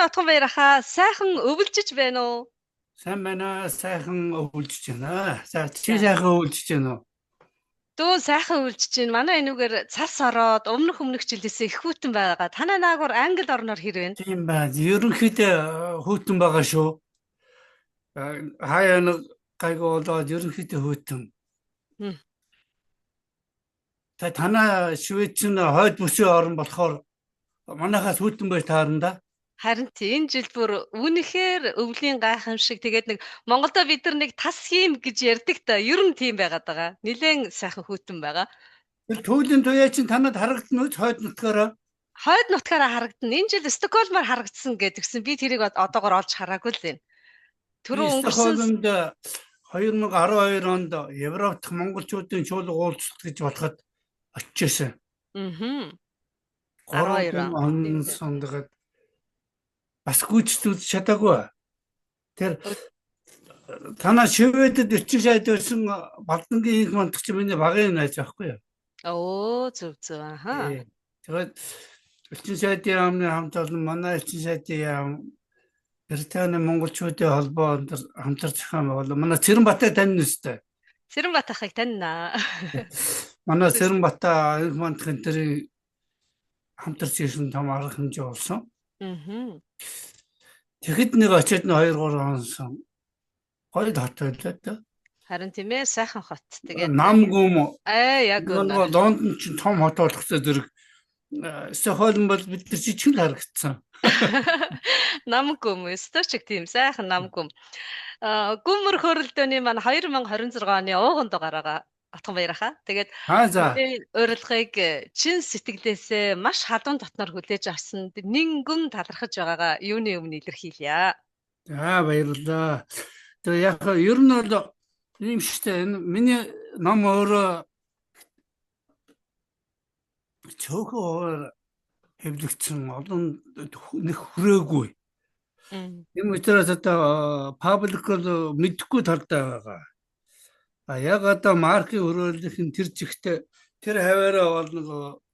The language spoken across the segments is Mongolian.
Отгон баярхаа сайхан өвлжиж байна уу? Сайн байна, сайхан өвлжиж байна. За чи За. сайхан өвлжиж байна уу? Дөө сайхан өвлжиж байна. Манай энүүгээр цас ороод өмнөх жилээс их хүйтэн байгаа. Танай наагур англи орноор хэр вэ? Тийм байна. Ерөнхийдөө хүйтэн байгаа шүү. Хаяа нэг гайгүй болоод ерөнхийдөө хүйтэн. Та танай Швед чинь хойд бүсийн орн болохоор манайхаас хүйтэн байж таарна да. Харин тий, энэ жил бүр үнэхээр өвлийн гайхамшиг, тэгээд нэг Монголдо бид нар нэг тас хийм гэж ярьдаг та, ер нь тийм байгаад байгаа. Нилээн сайхан хүйтэн байгаа. Тэр туйлын туяа чинь танад харагдана уу хойд нутгаараа? Хойд нутгаараа харагдана. Энэ жил Стокгольмоор харагдсан гэдгсэн. Би тэрийг одоогор олж хараагүй л байна. Би Түрүү өнгөрсөн Стокгольмд 2012 онд Европ дахь монголчуудын чуулга уулзалт гэж болоход очиж байсан. Аа. 3 12 он. он Тийм тийм. сондгод бас гүйцэтгэж үзэж чадаагүй. Тэр танаа Шведэд элчин сайд байсан Балдангийн инх мандах чинь миний багын найз байхгүй юу? Оо, зөв зөв. Аха. Тэгээд элчин сайдын яамны хамт олон манай элчин сайдын яам Британий монголчуудын холбоо хамтар зохион байгуулсан. Манай Цэрэнбатаа танина үстэй. Цэрэнбат ахыг танина. Манай Цэрэнбатаа инх мандах энэ тэрийн хамтарч ирсэн том арга хэмжээ болсон. Аа. Тэгэхэд нэг очиод нь 2 3 хонсон. Гоё хот байлаа да. Харин тийм ээ, сайхан хот. Тэгээд Нам гүм аа яг үнэ. нөгөө Лондон чинь том хот болохтой зэрэг Стокгольм бол бид нар жижиг л харагдсан. Нам гүм, өстой чиг тийм сайхан нам гүм. Аа, гүмөр хөрөлдөөний маань 2026 оны ууган дугаараа Отгон баярхаа. Тэгээд Аа за. миний урилгыг чин сэтгэлээсээ маш халуун дотноор хүлээж авсан нингүн талархаж байгаагаа юуны өмнө илэрхийлье. За баярлалаа. Тэгээ яг ер нь бол ийм штэ, энэ миний ном өөрөө цөөхөн хуваар хэвлэгдсэн, олон нэг хүрээгүй. Энэ учраас одоо паблик бол мэдэхгүй талдаа байгаа. А яг одоо маркийн өрөөлөх нь тэр чигтээ тэр хаваараа бол нэг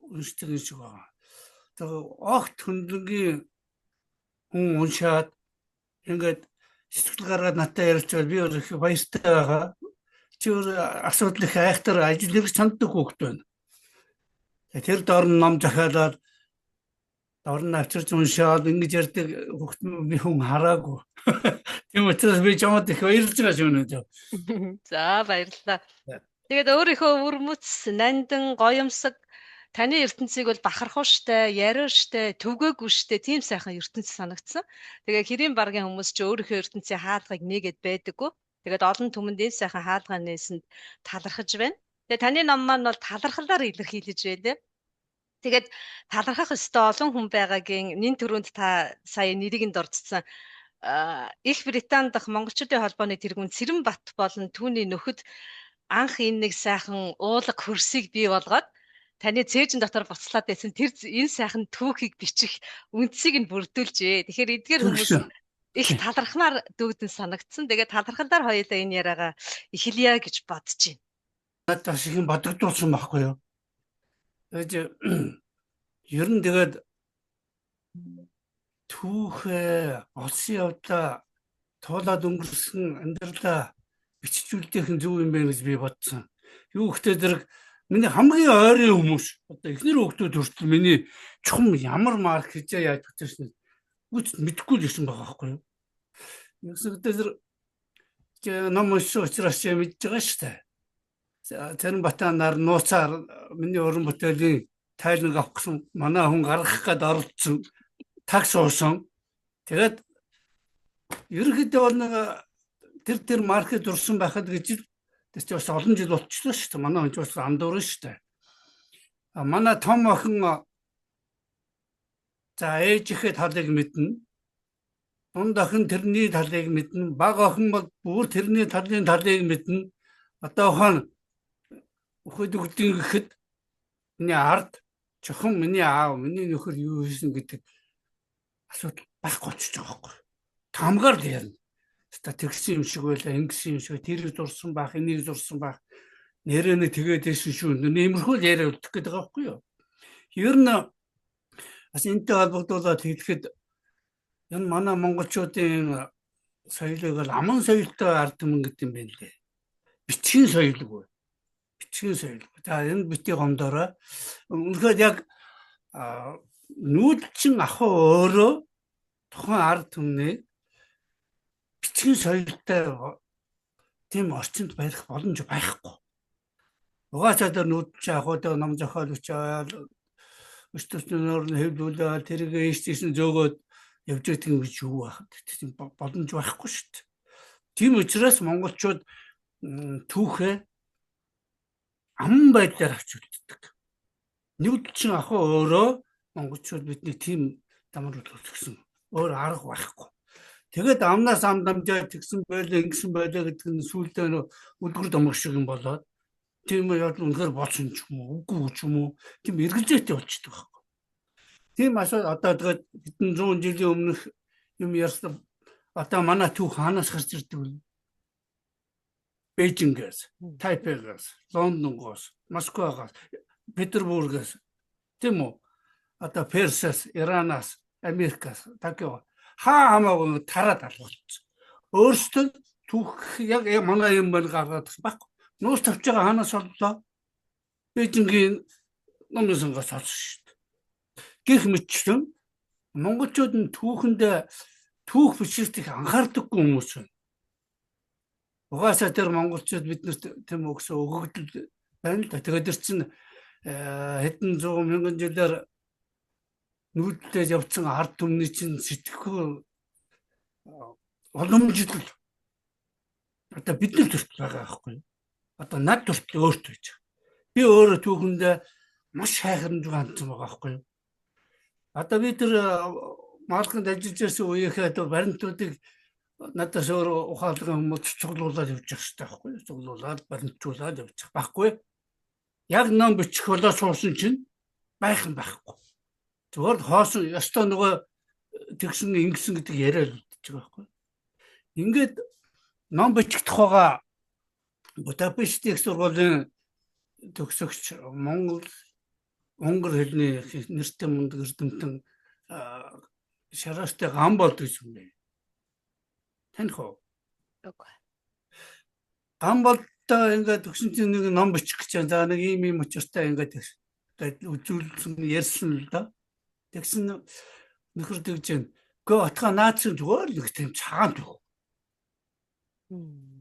уншдаг юм шиг байгаа. Тэгээ огт хөндлөнгийн хүн уншаад ингээд сэтгэл гаргаад надтай ярилцвал би өөр их баяртай байгаа. Чи өөр асуудал их айхтар ажил хэрэгч санддаг хүүхэд байна. Тэр дор нь ном захиалаад дор нь авчирч уншаад ингэж ярьдаг хүүхэд би хүн хараагүй. Тийм учраас би чамд их баярлж байгаа шүү нэ. За баярлалаа. Тэгээд өөрийнхөө өвөрмөц, нандин, гоёмсог таны ертөнцийг бол бахархууштай, яриуштай, төвгөөгүйштэй тийм сайхан ертөнц санагдсан. Тэгээ хэрийн баргийн хүмүүс ч өөрийнхөө ертөнцийн хаалгыг нээгээд байдаггүй. Тэгээд олон түмэнд энэ сайхан хаалгаа нээсэнд талархаж байна. Тэгээ таны ном маань бол талархалаар илэрхийлж байлээ. Тэгээд талархах ёстой олон хүн байгаагийн нэн төрөнд та сая нэрийг нь дурдсан. Их Британи дахь монголчуудын холбооны тэргүүн Цэрэнбат болон түүний нөхөд анх энэ нэг сайхан уулга хөрсийг бий болгоод таны цээжин дотор буцлаад байсан тэр энэ сайхан түүхийг бичих үндсийг нь бүрдүүлжээ. Тэгэхээр эдгээр хүмүүс их талархмаар дүүдэн санагдсан. Тэгээд талархалаар хоёулаа энэ яриагаа эхэлье гэж бодож байна. Надад бас их юм бодогдуулсан байхгүй юу? Тэгээд ер нь тэгээд түүхээ олсон явдлаа туулаад өнгөрсөн амьдралаа бичиж үлдээх нь зөв юм байна гэж би бодсон. Юу гэхдээ зэрэг миний хамгийн ойрын хүмүүс одоо эхнэр хүүхдүүд хүртэл миний чухам ямар марк хизээ яаж бүтээсэн үгүй мэдэхгүй л ирсэн байгаа байхгүй юу? Юусэн гэдэг зэрэг ном уншсан учраас чи мэдж байгаа шүү дээ. Цэрэнбатаа нар нууцаар миний уран бүтээлийн тайланг авах гэсэн манай хүн гаргах гээд оролцсон, такс уусан. Тэгээд ерөнхийдөө бол нэг тэр маркет дурсан байхад гэж тэр чи бас олон жил болчихлоо шүү дээ. Манай хүн ч бас андуурна шүү дээ. А манай том охин за ээжийнхээ талыг мэднэ. Дунд охин тэрний талыг мэднэ. Бага охин бол бүр тэрний талын талыг мэднэ. Одоо хон өхөд өгдөн гэхэд миний ард чухам миний аав миний нөхөр юу хийсэн гэдэг асуудал байхгүй болчихж байгаа байхгүй. Тамгаар л ярина. Ста тэгсэн юм шиг байлаа, ингэсэн юм шиг, тэрийг зурсан байх, энийг зурсан байх. Нэрээ нэг тэгээд байсан шүү. Нэмэрхүү л яриа үлдэх гээд байгаа байхгүй юу? Ер нь бас энэтэй холбогдуулаад хэлэхэд Энэ манай монголчуудын соёлыг бол аман соёлтой ард түмэн гэдэг юм байна лээ. Бичгийн соёлгүй. Бичгийн соёлгүй. За энэ бити гомдороо үнэхээр яг нүүдэлчин ахуй өөрөө тухайн ард түмнийг бичгийн соёлтой тийм орчинд барих боломж байхгүй. Угаасаа тэр нүүдэлчин ахуйтай ном зохиол бичээд өчтөртнөр нь хэвлүүлээд тэрийг ийш тийш нь зөөгөөд явж байдаг юм гэж юу байх вэ? Тийм боломж байхгүй шүү дээ. Тийм учраас монголчууд түүхээ аман байдлаар авч үлддэг. Нүүдэлчин ахуй өөрөө монголчууд бидний тийм дамар төлсөн. Өөр арга байхгүй. Тэгээд амнаас ам дамжаа тэгсэн байлаа ингэсэн байлаа гэдэг нь сүүлдээ нөө үлгэр домог шиг юм болоод тийм явдал үнэхээр болсон ч юм уу үгүй ч юм уу тийм эргэлзээтэй болчдөг байхгүй. Тийм асуудал одоо тэгээд хэдэн зуун жилийн өмнөх юм ярьсан одоо манай түүх хаанаас гарч ирдэг вэ? Бээжингээс, Тайпегаас, Лондонгоос, Москвагаас, Петербургээс тийм үү? Одоо Персаас, Иранаас, Америкаас, Токио хаа хамаагүй тараад алгуулчихсан. Өөрсдөө түүх яг манай юм байна гаргаад байхгүй. Нуус тавьж байгаа хаанаас оллоо? Бээжингийн номын сангаас олсон шүү дээ. Гэх мэтчлэн монголчууд нь түүхэндээ түүх бичирт их анхаардаггүй хүмүүс байна. Угаасаа тэр монголчууд биднэрт тийм өгсөн өгөгдөл байна л да. Тэгээд тэр чинь хэдэн зуун мянган жилээр нүүдлээд явцсан ард түмний чинь сэтгэхүй уламжлал одоо бидний төртөл байгаа байхгүй юу? Одоо над төртөл өөрт байж байгаа. Би өөрөө түүхэндээ маш хайхрамжгүй хандсан байгаа байхгүй юу? Одоо би тэр маалханд ажиллаж байсан үеийнхээ одоо баримтуудыг надаас өөр ухаалаг хүмүүс цуглуулад явж явах хэрэгтэй байхгүй юу? Цуглуулад баримтжуулаад явчих байхгүй. Яг ном бичих болоо суусан чинь байх юм байхгүй. Зүгээр л хоосон ёстой нөгөө тэгсэн ингэсэн гэдэг яриа л үлдчихэж байгаа байхгүй. Ингээд ном бичих тухайга Будапешт их сургуулийн төгсөгч Монгол Унгар хэлний нэртэй мундаг эрдэмтэн Шарастай Гамболд гэж юм бэ. Таних уу? Үгүй. Гамболдтой ингээд төгсөн чинь нэг ном бичих гэж байна. За нэг ийм ийм учиртай ингээд үзүүлсэн ярьсан л да. Тэгсэн нөхөр тэгж байна. Гэхдээ отгаа наад чинь зүгээр л нэг тийм цагаан түүх.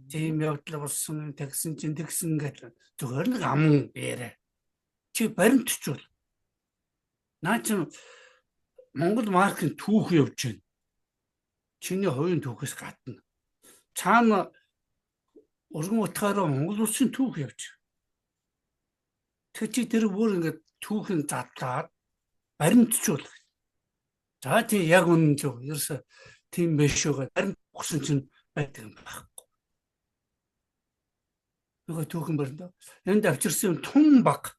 Тийм явдал болсон тэгсэн чинь тэгсэн гэж зүгээр нэг аман яриа. Чи баримтчвал. Наа чинь Монгол маркийн түүх явж байна. Чиний хувийн түүхээс гадна. Цаана өргөн утгаараа Монгол улсын түүх явж байна. Тэр чи тэр бүр ингээд түүхийн задлаад баримтчвал. За тий яг үнэн зөв. Ерөөсө тийм биш шүү гэж баримт өгсөн чинь байдаг юм байхгүй. Нөгөө түүхэн баримт. Энд авчирсан юм тун баг.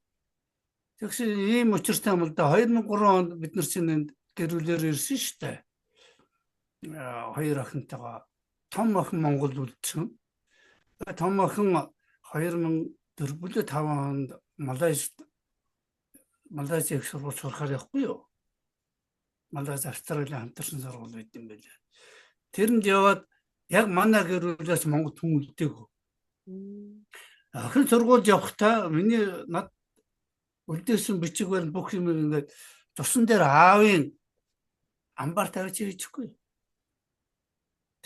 Тэгсэн ийм учиртай юм л да. 2003 онд бид нар чинь энд гэр бүлээр ирсэн шүү дээ. Хоёр охинтойгоо том охин Монгол үлдсэн. Том охин 2004 5 онд Малайз их сургууль сурахаар явахгүй юу? Малайз Австралийн хамтарсан сургууль байт юм байлаа. Тэрэнд яваад яг манай гэр бүлээс Монгол хүн үлдээгүй. Охин сургуульд явахдаа миний над үлдээсэн бичиг баримт бүх юм ингээд цусан дээр аавын амбар тавьж хийчихгүй.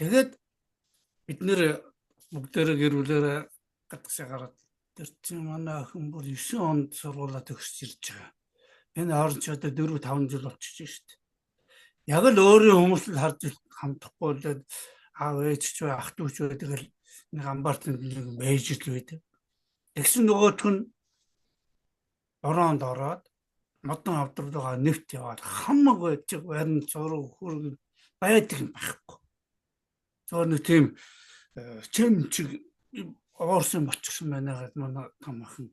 Тэгээд бид нэр бүгдээрээ гэр бүлээрээ гадагшаа гараад тэр чинь манай охин бүр 9 онд сургуулаа төгсөж ирж байгаа. Энэ хооронд ч одоо 4 5 жил болчихж шүү дээ. Яг л өөрийн хүмүүс л харж хамтахгүй л аав ээж ч бай ах дүү ч бай тэгэл нэг амбарт нэг байж л байдаг. Тэгсэн нөгөөх нь бороонд ороод модон авдруугаа нэвт яваад хамаагүй чиг барин зураг хөрг байдаг юм байхгүй. Зөв нэг тийм чимчиг уурсан болчихсон байна гэдээ манай том охин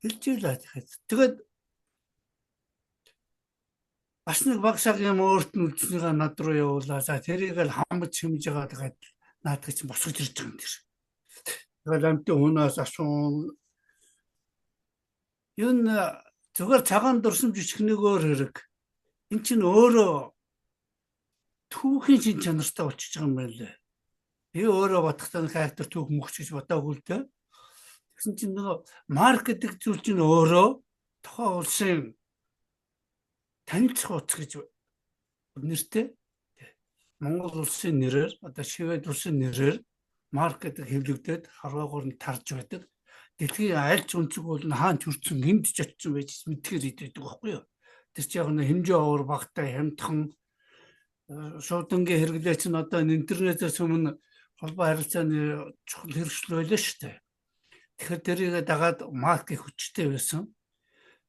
хэлж байлаа тэгэхэд. Тэгээд бас нэг баг шаг юм өөрт нь үлдснийгээ над руу явуулаа. За тэрийг л хамж хэмж байгаа тэгээд наадах чинь босгож ирж байгаа юм тэр. Тэгэл амтын хүнээс асуун. Юу н зүгээр цагаан дурсамж бичих нэг өөр хэрэг. Эн чинь өөрөө түүхийн шин чанартай болчихж байгаа юм байна лээ. Би өөрөө бодохдоо характер түүх мөхч гэж бодоогүй л дээ. Тэгсэн чинь нөгөө марк гэдэг зүйл чинь өөрөө тухайн улсын танилцах утас гэж нэртэй. Монгол улсын нэрээр, одоо Швед улсын нэрээр марк гэдэг хэвлэгдээд харваагаар нь тарж байдаг. Дэлхийн аль ч өнцөг бол хаан төрсөн, энд ч очсон байж мэдхээр идэдэг байхгүй юу? Тэр чинь яг нэг хэмжээ овор багтай хямдхан шуудангийн хэрэглээ чинь одоо интернетээс өмнө холбоо харилцааны чухал хэрэгсэл байлаа шүү дээ. Тэгэхээр тэрийг дагаад марк их хүчтэй байсан.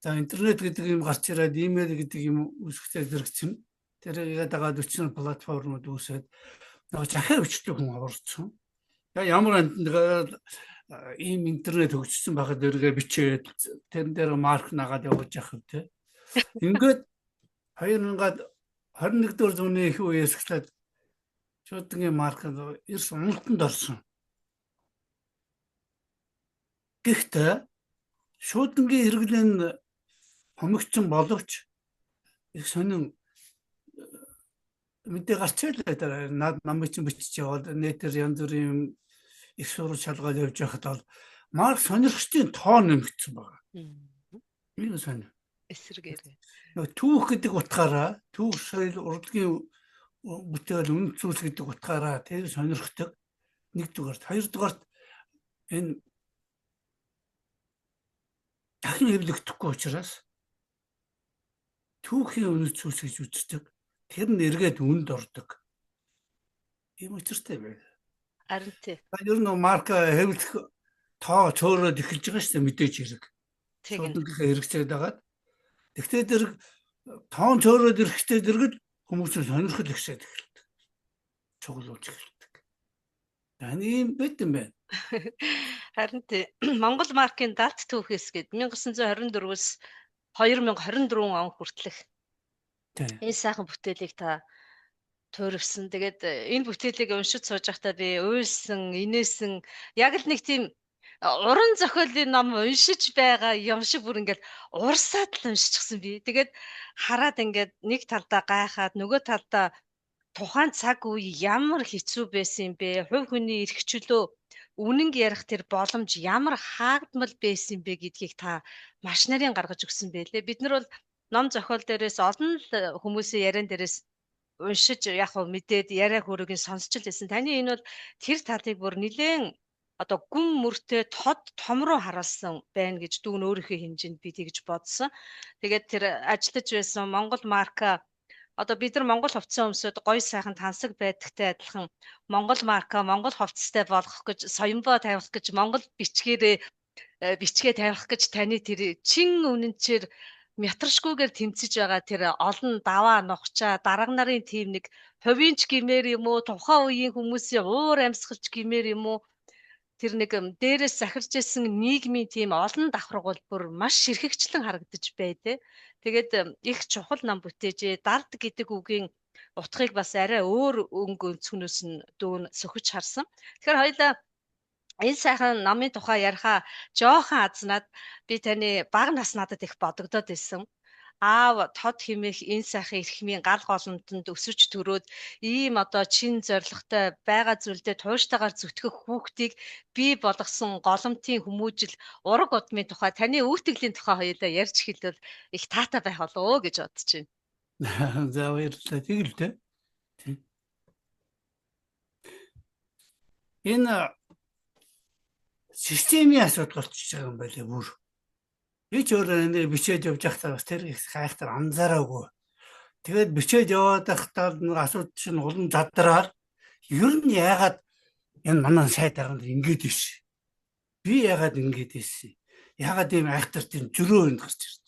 За, интернет гэдэг юм гарч ирээд, имэйл гэдэг юм үүсгэхдээ зэрэгцэн тэрийг дагаад өчнөр платформуд үүсээд нөгөө захиа бичдэг хүн орцсон. Ямар амтнд ийм интернет хөгжсөн байхад эргээ бичээд тэрэн дээр марк нагаад явуулж явах юм те. Ингээд 2021 дугаар зууны их үеэс эхлээд шуудангийн марк эрс уналтанд орсон. Гэхдээ шуудангийн хэрэглээ нь хомигдсон боловч их сонин мэдээ гарч ирлээ. Над намыг чинь бичиж яваад нэтэр янз бүрийн юм их сурвалж шалгаад явж байхад бол марк сонирхчдын тоо нэмэгдсэн байна. Энэ сонир. Эсрэгээр. Нөгөө түүх гэдэг утгаараа, түүх, соёл, урлагийн бүтээл, үнэт зүйлс гэдэг утгаараа тэр сонирхдаг. Нэгдүгээрт, хоёрдугаарт энэ дахин хэвлэгдэхгүй учраас түүхийн үнэт зүйлс гэж үздэг. Тэр нь эргээд үнэд ордог. Ийм учиртай байна. Харин тий. Ер нь марк хэвлэх тоо цөөрөөд эхэлж байгаа шүү дээ, мэдээж хэрэг. Шуудангийн хэрэгцээд байгаад. Тэгтээ тэр тоон цөөрөөд ирэхдээ дэргэд хүмүүс сонирхол ихсээд эхэлдэг. Цуглуулж эхэлдэг. Таны ийм байт юм байна. Харин тий. Монгол маркийн далд түүхээс гээд 1924-өөс 2024 он хүртэлх энэ сайхан бүтээлийг та туурвсан. Тэгээд энэ бүтээлийг уншиж сууж байхдаа би уйлсан, инээсэн, яг л нэг тийм уран зохиолын ном уншиж байгаа юм шиг бүр ингээд урсаад л уншчихсан би. Тэгээд хараад ингээд нэг талдаа гайхаад, нөгөө талдаа тухайн цаг үе ямар хэцүү байсан юм бэ? Хувь хүний эрх чөлөө, үнэн ярих тэр боломж ямар хаагдмал байсан юм бэ гэдгийг та маш нарийн гаргаж өгсөн байлээ. Бид нар бол ном зохиол дээрээс, олон л хүмүүсийн яриан дээрээс уншиж, яг хөө мэдээд, яриа хөрөг нь сонсч л байсан. Таны энэ бол тэр талыг бүр нилээн одоо гүн мөртөө тод том руу харуулсан байна гэж дүүн өөрийнхөө хэмжээнд би тэгж бодсон. Тэгээд тэр ажиллаж байсан Монгол марка, одоо бид нар Монгол хувцас өмсөд гоё сайхан тансаг байдагтай адилхан Монгол марка Монгол хувцастай болгох гэж, соёмбоо тавих гэж, Монгол бичгээрээ бичгээ тавих гэж таны тэр чин үнэнчээр мятаршгүйгээр тэмцэж байгаа тэр олон даваа нухчаа дарга нарын тийм нэг хувийн ч гэмээр юм уу, тухайн үеийн хүмүүсийн уур амьсгалч гэмээр юм уу, тэр нэг дээрээс захирч исэн нийгмийн тийм олон давхарга бол бүр маш ширхэгчлэн харагдаж байлээ. Тэгээд их чухал ном бүтээжээ. Дард гэдэг үгийн утгыг бас арай өөр өнгө өнцгнөөс нь дүүн сөхөж харсан. Тэгэхээр хоёлаа энэ сайхан номын тухай яриха жоохон азнаад би таны бага нас надад их бодогдоод исэн. Аав тод химэх энэ сайхан эрхмийн гал голомтонд өсөж төрөөд ийм одоо чин зоригтой байгаа зүйлдээ туйштайгаар зүтгэх хүүхдийг бий болгосон голомтын хүмүүжил, ураг удмын тухай, таны үүтгэлийн тухай хоёулаа ярьж хэлвэл их таатай байх болов уу гэж бодож байна. За, баярлалаа. Тэгэл дээ. Энэ системийн асуудал болчихж байгаа юм байлээ бүр. Би ч өөрөө энийг бичээд явж байхдаа бас тэр их хайхтар анзаараагүй. Тэгээд бичээд яваад байхдаа нэг асуудал чинь улам задраад, ер нь яагаад энэ манай сайд дарганд ингэж иш. Би яагаад ингэж ийсэн? Яагаад ийм айхтар тийм зөрөө энд гарч ирж.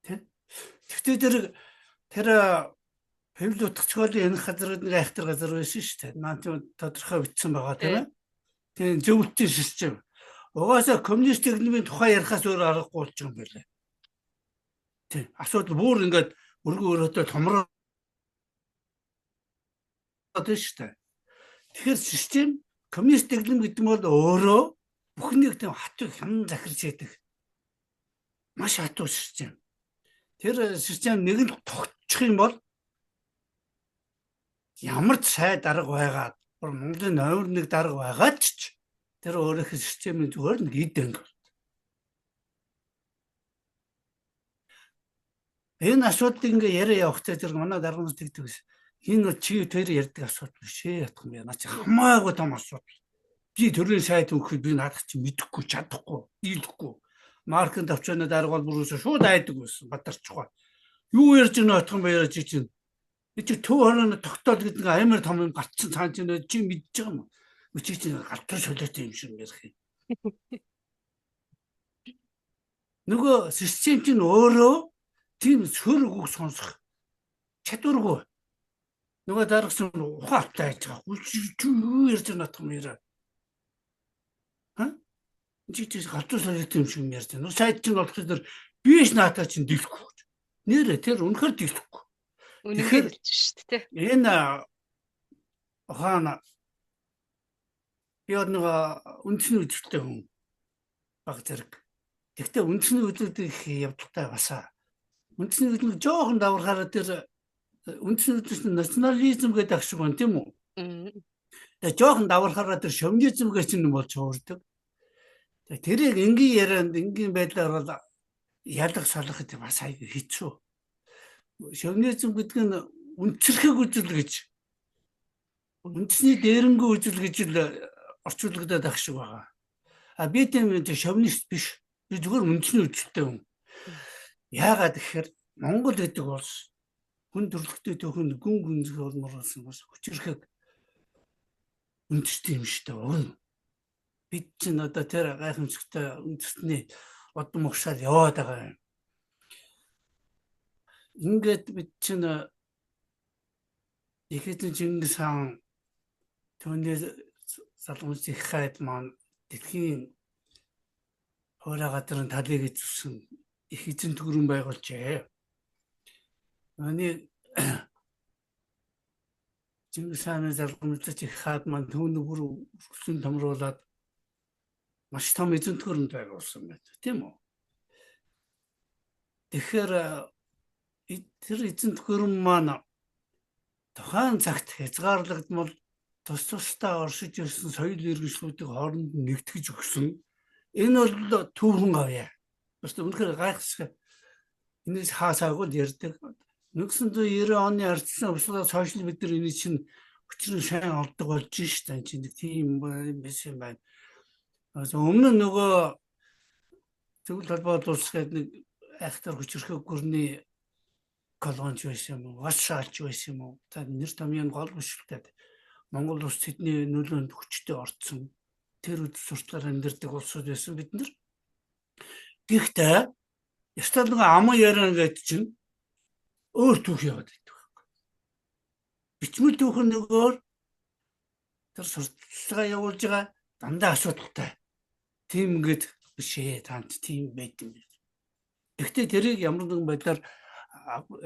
Тэ? Тэгтээ тэр тэр хэвлэл утгачгаалын энэ газар нэг айхтар газар байсан шүү дээ. Наа тийм тодорхой бичсэн байгаа, тийм ээ. Тийм, зөвлөлтийн систем. Угаасаа коммунист техникийн тухай ярихаас өөр аргагүй болчих юм байлаа. Тийм. Асуудал бүр ингээд өргөн өрөөтэй томроод байна шүү дээ. Тэгэхээр систем, коммунист техник гэдэг нь бол өөрөө бүхнийг тийм хатуу хянан захирч яадаг маш хатуу систем. Тэр систем нэг л тогтчих юм бол ямар ч сай дарга байгаад Монголын номер 1 дарга байгаад ч тэр өөрийнхөө системийн зүгээр нэг эд анги. Энэ асуудлыг ингээ яриа явахтай тэр манай дарга нар тэгдэг гэсэн. Энэ чи тэр ярьдаг асуудал биш ээ ятх юм яа. Наа чи хамаагүй том асуудал. Би төрийн сайд өгөхөд би наадах чи мэдэхгүй чадахгүй дийлэхгүй. Маркын товчооны дарга бол бүрөөсөө шууд айдаг байсан. Бадарчихгүй. Юу ярьж байгаа отхон баяраа чи чинь. Би чи төв хорооны тогтоол гэдэг нэг амар том юм гарцсан цаан чинь чи мэдж байгаа юм. Чи чинь галтар солиотой юм шиг ярих юм. Нөгөө систем чинь өөрөө тийм сөрөг үг сонсох чадваргүй. Нөгөө даргасан ухаан алтай байж байгаа. Чи юу ярьж байгаа натах юм яриа. Ха? Чи чи галзуу солиотой юм шиг ярьж байна. Сайд чинь болохоор тэр биш наатаа чинь дийлэхгүй. Нэрэ тэр үнэхээр дийлэхгүй. Үнэхээр хэлж шүү дээ. Энэ ухаан би бол нэг үндэсний үзэлтэй хүн баг зэрэг. Гэхдээ үндэсний үзэлт их явдалтай бас үндэсний үзэл жоохон давархаараа тэр үндэсний үзэл национализм гэдэг ах шиг байна тийм үү? Тэгээ жоохон давархаараа тэр шовинизм гэж чинь болж хуурдаг. Тэгээ тэрийг энгийн ярианд энгийн байдлаар бол ялах салах гэдэг бас айгүй хэцүү. Шовинизм гэдэг нь үнцэрхэг үзэл гэж үндэсний дээрэнгүй үзэл гэж л орчуулагдаад ах шиг байгаа. А би тийм шовинист биш. Би зүгээр үндэсний үзэлтэй хүн. Яагаад гэхээр Монгол гэдэг улс хүн төрөлхтний түүхэнд гүн гүнзгий улмруулсан бас хүчирхэг үндэстэй юм шүү дээ. Уг нь бид чинь одоо тэр гайхамшигтай үндэсний удам угшаал яваад байгаа юм. Ингээд бид чинь их эзэн Чингис хаан түүний залгамж их хайд маань дэлхийн хуурай газрын талыг эзэлсэн их эзэн төгрөн байгуулжээ. Миний Чингис хааны залгамжлагч их хаад маань түүний бүр үргэлжлэн томруулад маш том эзэн төгрөнд байгуулсан байна, тийм үү? Тэгэхээр тэр эзэн төгрөн маань тухайн цагт хязгаарлагдмал тус тусдаа оршиж ирсэн соёл иргэншлүүдийг хооронд нь нэгтгэж өгсөн. Энэ бол түүхэн гавьяа. Бас үнэхээр гайхалтай. Энэс хаасаагүй л ярьдаг. 1990 оны ардчилсан өвслөөс хойш бид нар энэ чинь учрын сайн олдог болж шít. Энэ чинь нэг тийм юм биш юм байна. Өмнө нь нөгөө зөвлөлт холбоот улс гэдэг нэг айхтар хүчирхэг гүрний колонч байсан юм уу? Бас шаалч байсан юм уу? За нэр томьёо нь гол биш л дээ. Монгол улс тэдний нөлөөнд хүчтэй орцсон. Тэр үд сурталаар амьдардаг улсууд байсан бид нар. Гэхдээ ёстой нөгөө аман яриа гэдэг чинь өөр түүх яваад байдаг байхгүй. Бичмэл түүх нь нөгөөр тэр сурталчилгаа явуулж байгаа дандаа асуудалтай. Тийм ингээд биш ээ таанд тийм байд юм байна. Гэхдээ тэрийг ямар нэгэн байдлаар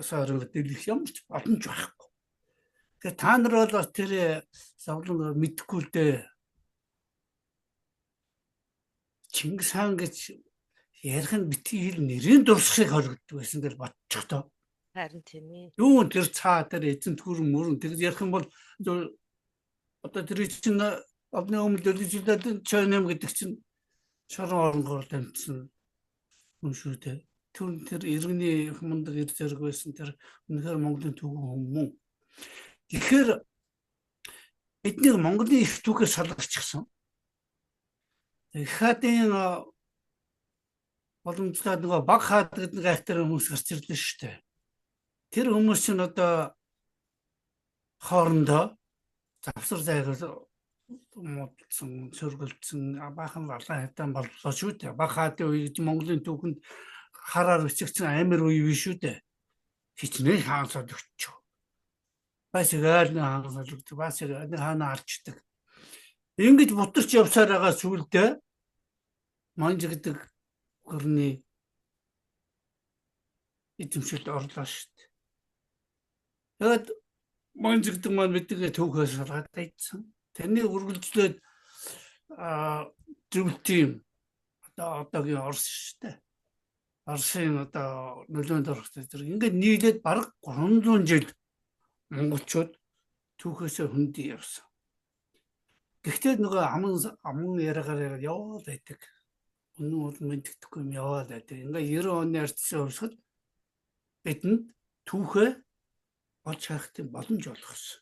саар дэлгэх ямар ч боломж байхгүй. Тэгэхээр та нар бол тэр зовлон мэдэхгүй л дээ. Чингис хаан гэж ярих нь битгий хэл нэрийн дурсахыг хоригддаг байсан гэж бодчих тоо. Харин тийм ээ. Юу тэр цаа тэр эзэн төрөн мөрөн тэгж ярих юм бол одоо тэр чинь одны өмнө дэлгэрүүлээд чойном гэдэг чинь шорон оронгоор дамжсан хүн шүү дээ. Тэр иргэний их мундаг эр зэрэг байсан тэр үнэхээр Монголын түүхэн хүн мөн. Тэгэхээр бидний Монголын их түүхээс салгачихсан. Их хаадын боломжтой нөгөө баг хаад гэдэг нэг айхтар хүмүүс гарч ирлээ шүү дээ. Тэр хүмүүс чинь одоо хоорондоо завсар зайгаар муудсан, сөргөлдсөн, баахан алаан хятан боллоо шүү дээ. Баг хаадын үе гэж Монголын түүхэнд хараар өчигдсэн амар үе биш шүү дээ. Хичнээн хаан солигдчих. Бас игээл нэг хаан солигддог, бас нэг хаанаа алчдаг. Ингэж бутарч явсаар байгаа сүулдэ манж гэдэг гөрний эзэмшилд орлоо шүү дээ. Тэгээд манж гэдэг маань биднийг түүхээс салгаад айдсан. Тэрнийг үргэлжлээд зөвлөтийн одоо одоогийн Орос шүү дээ. Оросын одоо нөлөөнд орох зэрэг ингээд нийлээд бараг 300 жил монголчууд түүхээсээ хөндий явсан. Гэхдээ нөгөө аман аман яриагаар яваад байдаг. Үнэн бол мэддэхгүй юм яваад байдаг. Ингээд 90 оны ардсан хувьсгал бидэнд түүхээ олж харах боломж олгосон.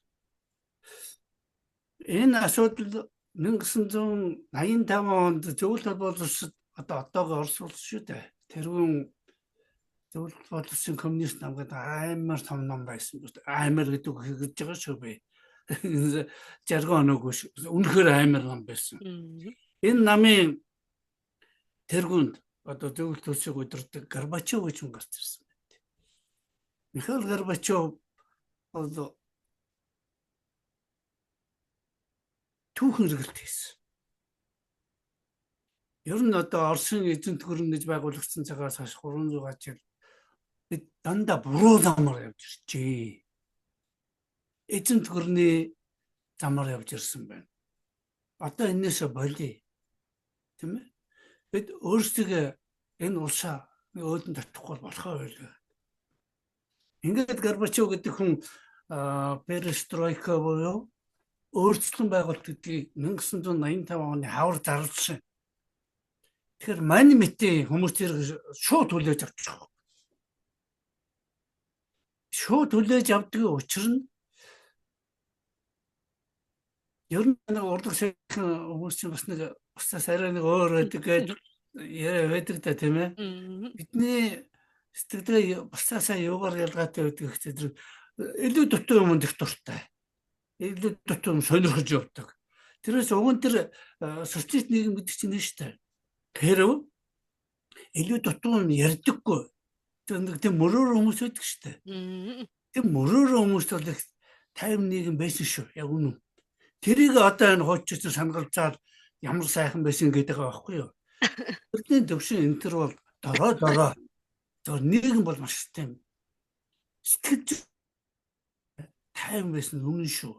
Энэ асуудал 1985 онд Зөвлөлт боловсрол одоо одоогоо Орос улс шүү дээ. Тэрүүн Зөвлөлт боловсрын коммунист нам гэдэг аймар том нам байсан. Аймар гэдэг үг хийж байгаа шүү би. 60 оноогүй шүү. Үнэхээр аймар нам байсан. Энэ намын тэргүүнд одоо Зөвлөлт улсыг удирддаг Горбачов гэж хүн гарч ирсэн байна. Михаил Горбачов бол түүхэн эргэлт хийсэн. Ер нь одоо Оросын эзэнт гүрэн гэж байгуулагдсан цагаас хойш 300 жил бид дандаа буруу замаар явж иржээ. Эзэнт гүрний замаар явж ирсэн байна. Одоо энээсээ болиё. Тийм ээ? Бид өөрсдөө энэ улсаа өөдөнд татахгүй болохоо байлаа. Ингээд Горбачов гэдэг хүн перестройка буюу өөрчлөлт байгуулалт гэдгийг 1985 оны хавар зарласан. Тэгэхээр мань мэтийн хүмүүс зэрэг шууд хүлээж авчих. Шууд хүлээж авдгийн учир нь ер нь нэг урлаг сайхан хүмүүс чинь бас нэг бусдаас арай нэг өөр байдаг гэж яриа байдаг да, тийм ээ. Бидний сэтгэлгээ бусдаасаа юугаар ялгаатай байдаг гэхээр илүү дутуу юмд их дуртай. Илүү дутуу юм сонирхож явдаг. Тэрээс уг нь тэр социалист нийгэм гэдэг чинь нь шүү дээ. Хэрв илүү дутуу юм ярьдаггүй. Тэр нэг тийм мөрөөр хүмүүс байдаг шүү дээ. Тэр мөрөөр хүмүүс бол их тайван нийгэм байсан шүү. Яг үнэн. Тэрийг одоо энэ хууччин шангалзаад ямар сайхан байсан гэдэг байгаа байхгүй юу? Тэрний төвшин энэ төр бол дорой дорой. Тэр нийгэм бол маш тийм сэтгэл тайван байсан үнэн шүү.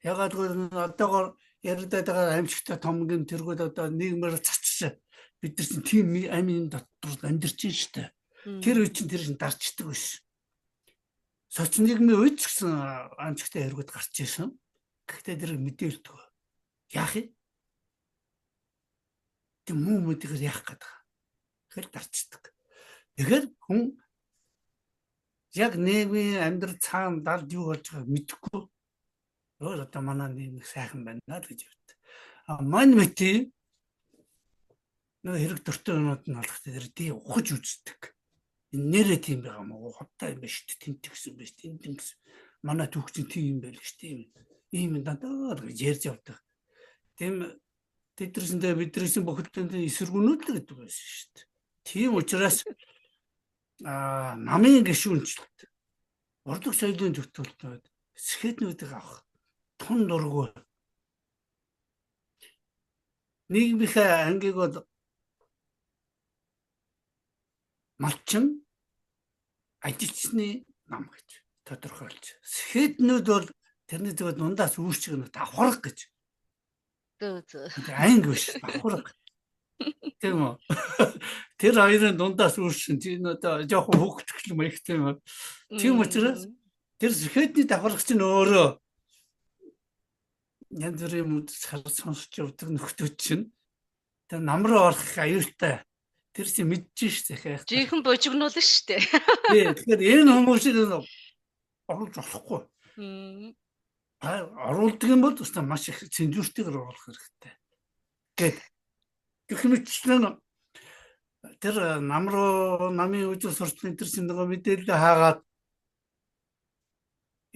Ягаад гэвэл одоогоор яриад байгаа аимшигтай том гэм тэргүүд одоо нийгмээр цацсан. Бид нар чинь тийм амийн дотор амьдарч байна шүү дээ. Тэр үе чинь тэр чинь дарчдаг биш. Соц нийгмийн үед ч гэсэн аимшигтай хэрэгүүд гарч ирсэн. Гэхдээ тэр мэдээлдэг. Яах юм? Тэр муу мэдээгээр яах гээд байгаа. Тэгэхээр дарчдаг. Тэгэхээр хүн яг нийгмийн амьдрал цаана далд юу болж байгааг мэдэхгүй. Өөр одоо манай нийгэм сайхан байна л гэж явдаг. А мань мэти нөө хэрэг дуртай юмуд нь болох тэр тий ухаж үздэг. Энэ нэрээ тийм байгаа мó ховтой юм биш тэнт гэсэн биш тэнт гэсэн. Манай түүх чинь тийм юм байл гэж тийм. Ийм дандаа л гэж ярьж явдаг. Тийм тэднэрсэндээ биднээсээ бүхэлдээ эсэргүүнүүд л гэдэг байсан шүү дээ. Тийм учраас намын гишүүнчлэлт урлаг соёлын зөвтгөлтөд сэхэтнүүдийг авах тун дургүй. Нийгмийнхээ ангийг бол малчин ажилчны нам гэж тодорхойлж. Сэхэтнүүд бол тэрний зүгээр дундаас үүсч гэнэ давхарга гэж. Зөө зөө. Анги биш давхарга. Тийм үү? Тэр хоёрын дундаас үүссэн. Тийм одоо жоохон хөөгчл юм их тийм үү? Тийм учраас тэр сэхэтний давхарга чинь өөрөө янз бүрийн юм харж сонсч явдаг нөхдүүд чинь тэр нам руу орох аюултай. Тэр чинь мэдэж шүү дээ. Жинхэнэ божигнуул шүү дээ. Тий, тэгэхээр энэ хүмүүсийг оруулж болохгүй. Оруулдаг юм бол өстой маш их цензуртэйгээр оруулах хэрэгтэй. Гэт гэх мэтчлэн тэр нам руу намын үжил сурчлын тэр чинь нөгөө мэдээлэл хаагаад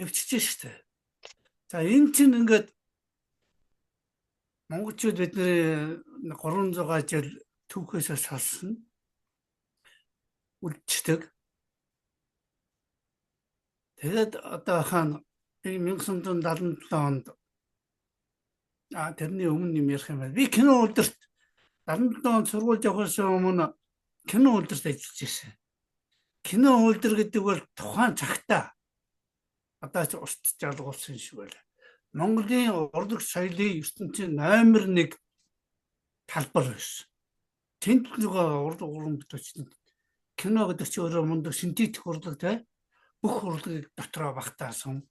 явчихж шүү дээ. За энэ чинь ингээд монголчууд бидний 300 жил түүхээсээ салсан үлдчихдэг. Тэгээд одоо хаан 1977 онд тэрний өмнө юм ярих юм байна. Би кино үйлдвэрт 77 онд сургуульд явахаас өмнө кино үйлдвэрт ажиллаж байсан. Кино үйлдвэр гэдэг бол тухайн цагта одоо ч урт жалгуулсан шиг байлаа. Монголын урлаг соёлын ертөнцийн номер 1 талбар байсан. Тэнд нөгөө урлаг уран бүтээлчдэнд Кино гэдэг чинь өөрөө мундаг синтетик урлаг те. Бүх урлагийг дотроо багтаасан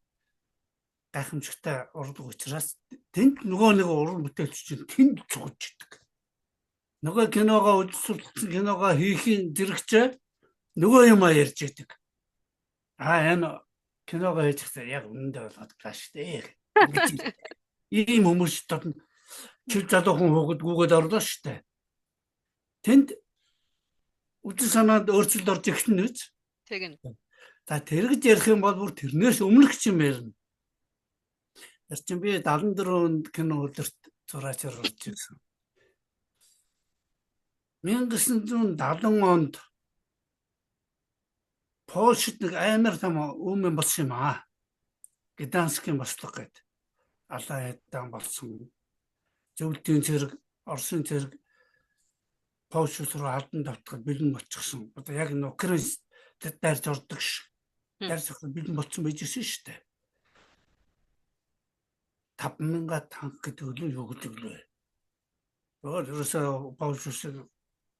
гайхамшигтай урлаг учраас тэнд нөгөө нэг уран бүтээлч чинь тэнд цугж идэг. Нөгөө киногоо үзүүлсэн киногоо хийхийн зэрэгчээ нөгөө юмаа ярьж идэг. Аа, энэ киногоо хийж байхдаа яг үнэндээ бол бодлаа шүү дээ. Ийм хүмүүс дотно чил залуу хүн хөөгд гүгээд орлоо шүү дээ. Тэнд үзэл санаанд өөрчлөлт орж ирсэн үз. Тэгнь. За, тэргэж ярих юм бол бүр тэрнээс өмнөх юм ярина. Тэр чинь би 74 онд кино өдөрт зураачаар орж ирсэн. 1970 онд Польшид нэг амар том өмнө болсон юм аа. Гданскийн бослого гэдэг. Алан хайдаан болсон. Зөвлөдийн цэрэг, Оросын цэрэг Польш руу алдан давтахад бэлэн болчихсон. Одоо яг энэ Украин дайрч ордог шиг. Дайрч ороход бэлэн болцсон байж ирсэн шүү дээ. 5000 танк гэдэг нь юу гэдэг лээ. Ерөөсөө Польш улсыг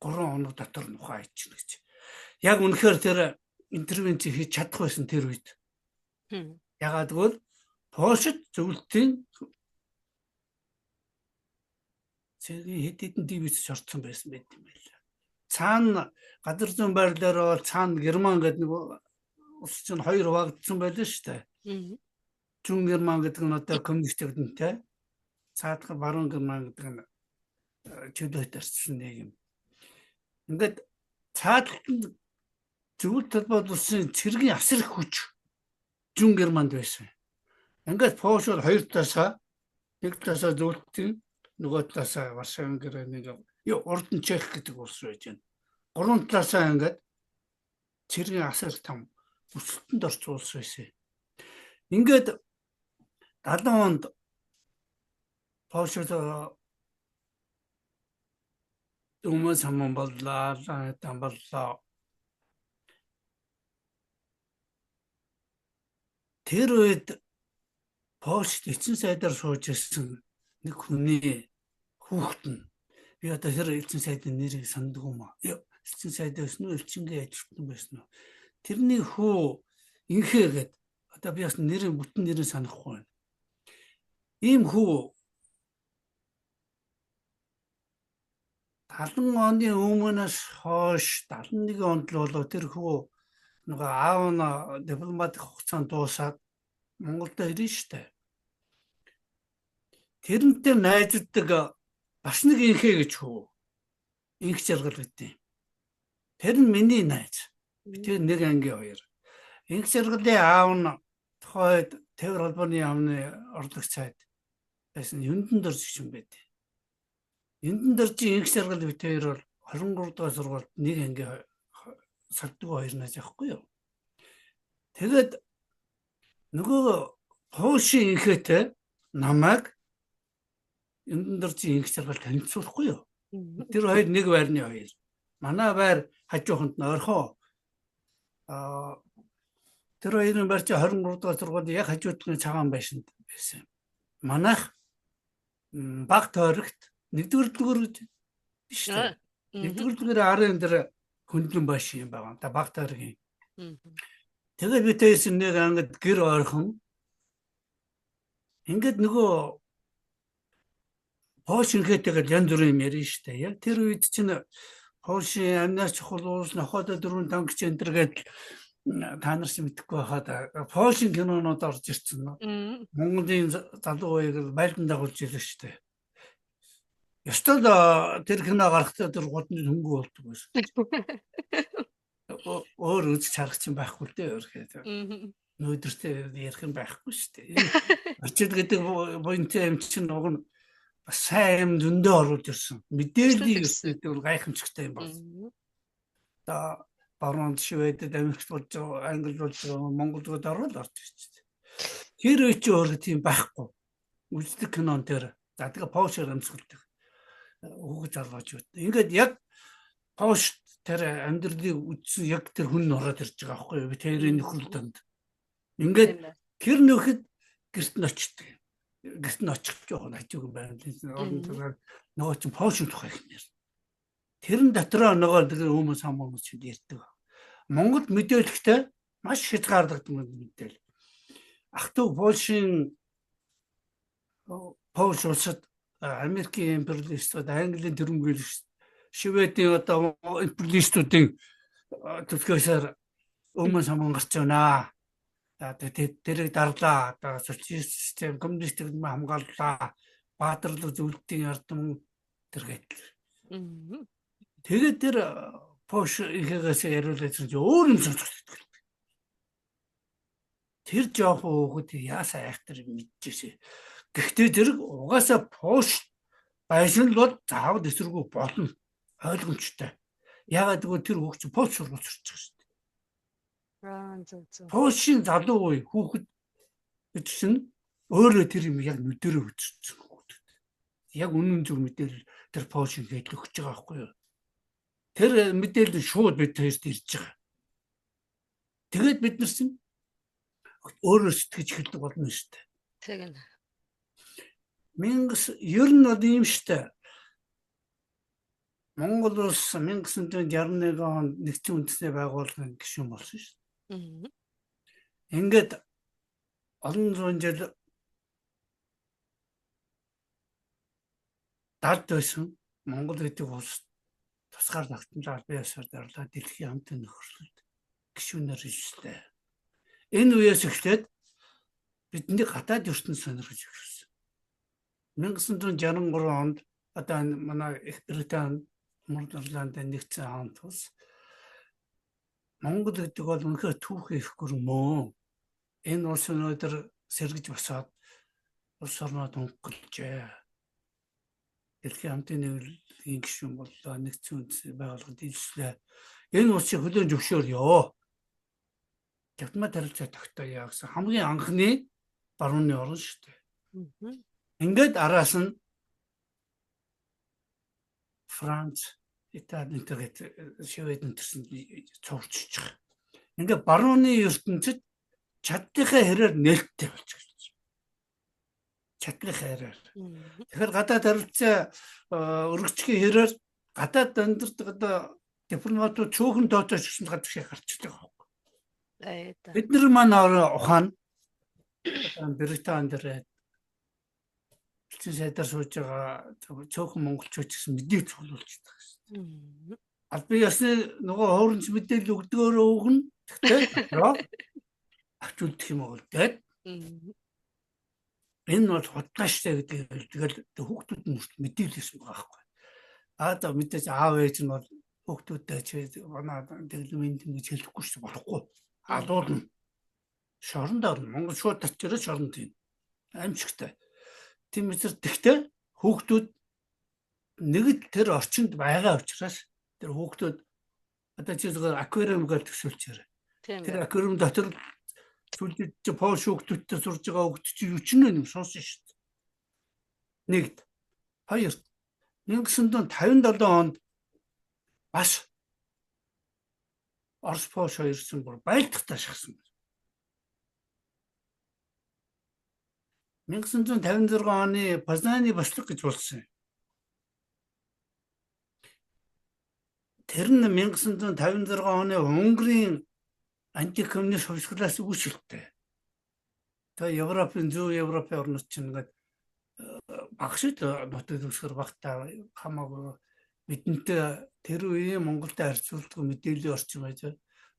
3 хоног дотор нухаа хийчихнэ гэж. Яг үнэхээр тэр интервенц хийж чадах байсан тэр үед. Ягаад гэвэл Польшид зөвлөлтийн цэргийн хэд хэдэн дивиз орцсон байсан байт юм байлаа. Цаана газар зүүн байрлалаар бол цаана Герман гэдэг нэг улс чинь хоёр хуваагдсан байлаа шүү дээ. Зүүн Герман гэдэг нь одоо коммунист өвдөнтэй. Цаадах баруун Герман гэдэг нь чөлөөт арчсан нэг юм. Ингээд цаадалт нь зөвлөлт холбоот улсын цэргийн асар их хүч зүүн Германд байсан. Ингээд Польш бол хоёр талаасаа, нэг талаасаа зөвлөлтийн, нөгөө талаасаа Варшавын гэрээний урд нь Чех гэдэг улс байж байна. Гурван талаасаа ингээд цэргийн асар их том өсөлтөнд орсон улс байсан. Ингээд 70 онд Польшид өмнө саман боллоо, алан боллоо. Тэр үед Польшид элчин сайдаар сууж ирсэн нэг хүний хүүхэд нь, би одоо тэр элчин сайдын нэрийг санддаг юм аа. Элчин сайд байсан уу, элчингийн ажилтан байсан уу? Тэрний хүү Инхээ гээд, одоо би бас нэрийн бүтэн нэрийг санахгүй байна. Ийм хүү 70 оны өмнөөс хойш 71 онд л болов тэр хүү нөгөө аав нь дипломатик хугацаанд дуусаад Монголд ирнэ штэ. Тэрнтэй найздаг бас нэг Инхээ гэж хүү. Инх жаргал гэдэг. Тэр нь миний найз. Тэр нэг ангийн хоёр. Инх жаргалын аав нь тухайд Тээвэр холбооны яамны орлогч сайд байсан. Юндан дорж гэж юм байд. Юндан доржийн инх жаргал бит хоёр бол 23 дугаар сургуульд нэг ангийн сарддаг хоёр найз байхгүй юу. Тэгээд нөгөө Польшийн инхээтэй намайг Юндан доржийн инх жаргал танилцуулахгүй юу. Тэр хоёр нэг байрны хоёр. Манай байр хажууханд нь орхоо. Аа, тэр хоёрын байр чи 23 дугаар сургуулийн яг хажуудны цагаан байшинд байсан. Манайх баг тойрогт нэгдүгээр дэлгүүр гэж биш үү? Нэгдүгээр дэлгүүрийн арын дээр хөндлөн байшин юм байгаа. Та баг тойргийн. Тэгээд би тэйс нэг ангид гэр ойрхон. Ингээд нөгөө Польш ингээтэйгээр янз бүрийн юм ярина штэ. Яг тэр үед чинь Польшийн амнаас чухал улс нохойдоо дөрвөн танк ч энэ төр гээд та нар ч мэдэхгүй байхад Польшийн кинонууд орж ирсэн. Монголын залуу үеийг байлдан дагуулж илээ штэ. Ёстой л тэр кино гарахдаа тэр гудамжинд хөнгө болдог байсан. Өөр үзэж харах чинь байхгүй л дээ өөр. Нөөдөртэй ярих юм байхгүй шүү дээ. Очил гэдэг буянтай юм чинь уг нь бас сайн юм зөндөө оруулж ирсэн. Мэдээллийн ертөнцид бол гайхамшигтай юм байна. Одоо баруун Шведэд, Америкт болж байгаа, Англид болж байгаа, Монголд ороод орж ирж. Тэр үе чи өөр тийм байхгүй. Үздэг кинон дээр за тэгээ Польшоор амсгалдаг. Хүүхэд залуучууд. Ингээд яг Польш тэр амьдралыг үзсэн яг тэр хүн ороод ирж байгаа байхгүй юу? Би тэрийн нөхрөл донд. Ингээд тэр нөхөд гэрт нь очдөг. Гэрт нь очих жоохон хажууг байна. Орон зайгаар нөгөө чинь Польшийн тухай их нэр. Тэрэн дотроо нөгөө тэр хүмүүс ам хүмүүс чинь ярьдаг. Монголд мэдээлэхдээ маш хязгаарлагдсан мэдээлэл. Ах トゥ Польшийн Польш улсад Америкийн империалистууд, Английн тэргүүлэгч, Шведийн одоо империалистуудын төлхөөсөр өмнө саман гарч байна. Тэрийг дарлаа. Одоо социалист систем, коммунист систем хамгааллаа. Баатарлаг зөвлөлтийн ардам тэр гэдэл. Тэгээд тэр Польш ихээс яриулаад чинь өөр юм сонсогддог. Тэр жоохон хүүхэд яасаа айхтар мэдчихсэн. Гэхдээ зэрэг угаасаа Польш байсан л бол заавал эсэргүү болно. Ойлгомжтой. Яагаад гэвэл тэр хүүхд чинь Польш сургууль сурч байгаа шүү дээ. Аа, зөв зөв. Польшийн залуу үе хүүхэд гэж чинь өөрөө тэр юм яг нүдэрээ үзсэн хүүхэд. Яг үнэн зөв мэдээлэл тэр Польшийн хэдл өгч байгаа байхгүй юу? Тэр мэдээлэл шууд бид хоёрт ирж байгаа. Тэгээд бид нар чинь өөрөө сэтгэж эхэлдэг болно шүү дээ. Тэгнь. Мянгас ер нь бол ийм шүү дээ. Монгол улс 1961 онд нэгдсэн үндэсний байгууллагын гишүүн болсон шүү дээ. Ингээд олон зуун жил далд байсан Монгол гэдэг улс тусгаар тогтнолоо албан ёсоор дарлаа, дэлхийн хамтын нөхөрлөлд гишүүнээр ижлээ. Энэ үеэс эхлээд бидний гадаад ертөнц сонирхож эхэлсэн. 1963 онд одоо манай Их Британи, Монгол Ирланд нэгдсэн хамт улс Монгол гэдэг бол үнэхээр түүхэн их гүрэн мөн. Энэ улс өнөөдөр сэргэж босоод улс орноо дунхгалжээ. Дэлхийн хамтын нэгдлийн гишүүн боллоо, нэгдсэн үндэсний байгууллагад ижлээ. Энэ улсыг хүлээн зөвшөөрье. Автомат харилцаа тогтооё гэсэн хамгийн анхны барууны орн шүү дээ. Ингээд араас нь Франц, Итали энэ гээд Швед энэ төрсөн цуурчж байгаа. Ингээд барууны ертөнцид чадлынхаа хэрээр нээлттэй болчихсон. Чадлынхаа хэрээр. Тэгэхээр гадаад харилцаа өргөцгийн хэрээр гадаад амьдардаг одоо дипломатууд цөөхөн тооцоо гэсэн гадагшаа гарчдаг байхгүй. Бид нар маань ухаан Британи дээр элчин сайдаар сууж байгаа цөөхөн монголчууд ч гэсэн мэдээ цуглуулж байгаа шүү дээ. Албан ёсны нөгөө хуурамч мэдээлэл өгдгөөрөө өгнө. Тэгтээ дотроо авч үлдэх юм үлдээд энэ бол худлаа штэ гэдгийг тэгэл хүүхдүүд нь хүртэл мэдээлсэн байгаа байхгүй. Аа за, мэдээж аав ээж нь бол хүүхдүүдтэй чи манай дэглэмийн гэж хэлэхгүй шүү, болохгүй. Алуулна. Шоронд орно. Монгол шууд татчираа шоронд тийм. Аимшигтай. Тийм учраас тэгтээ хүүхдүүд нэг л тэр орчинд байгаа учраас тэр хүүхдүүд одоо чи зүгээр аквариум гэж төсөөлчээрэй. Тэр аквариум дотор сүлжиж чи Польш хүүхдүүдтэй сурж байгаа хүүхд чи юу ч нэ юм сонсон шүү дээ. Нэгд. Хоёрт 1957 онд бас Орос Польш хоёрсон бүр байлдахтаа шахсан. 1956 оны Познаны бослого гэж болсон. Тэр нь 1956 оны Унгарын антикоммунист хувьсгалаас үүсэлтэй. Тэгээ Европын зүүн Европын орнууд чинь ингээд багш л нутаг дэвсгэр багтаа хамаагүй бидэнтэй тэр үеийн Монголтой харьцуулдаг мэдээллийн орчин байж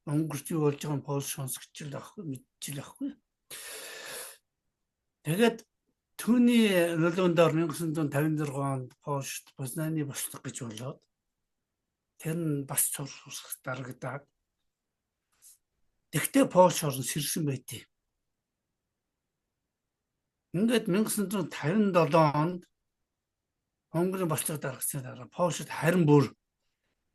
Унгарч юу болж байгааг Польш сонсогч л байхгүй, мэдчихэл байхгүй. Тэгээд түүний нөлөөнд ор 1956 онд Польшд Познаны бослого гэж болоод тэр нь бас цор сурсах дарагдаад тэгтээ Польш орн сэрсэн байдیں۔ Ингээд 1957 онд Унгарын бослого дарагдсаны дараа Польшд харин бүр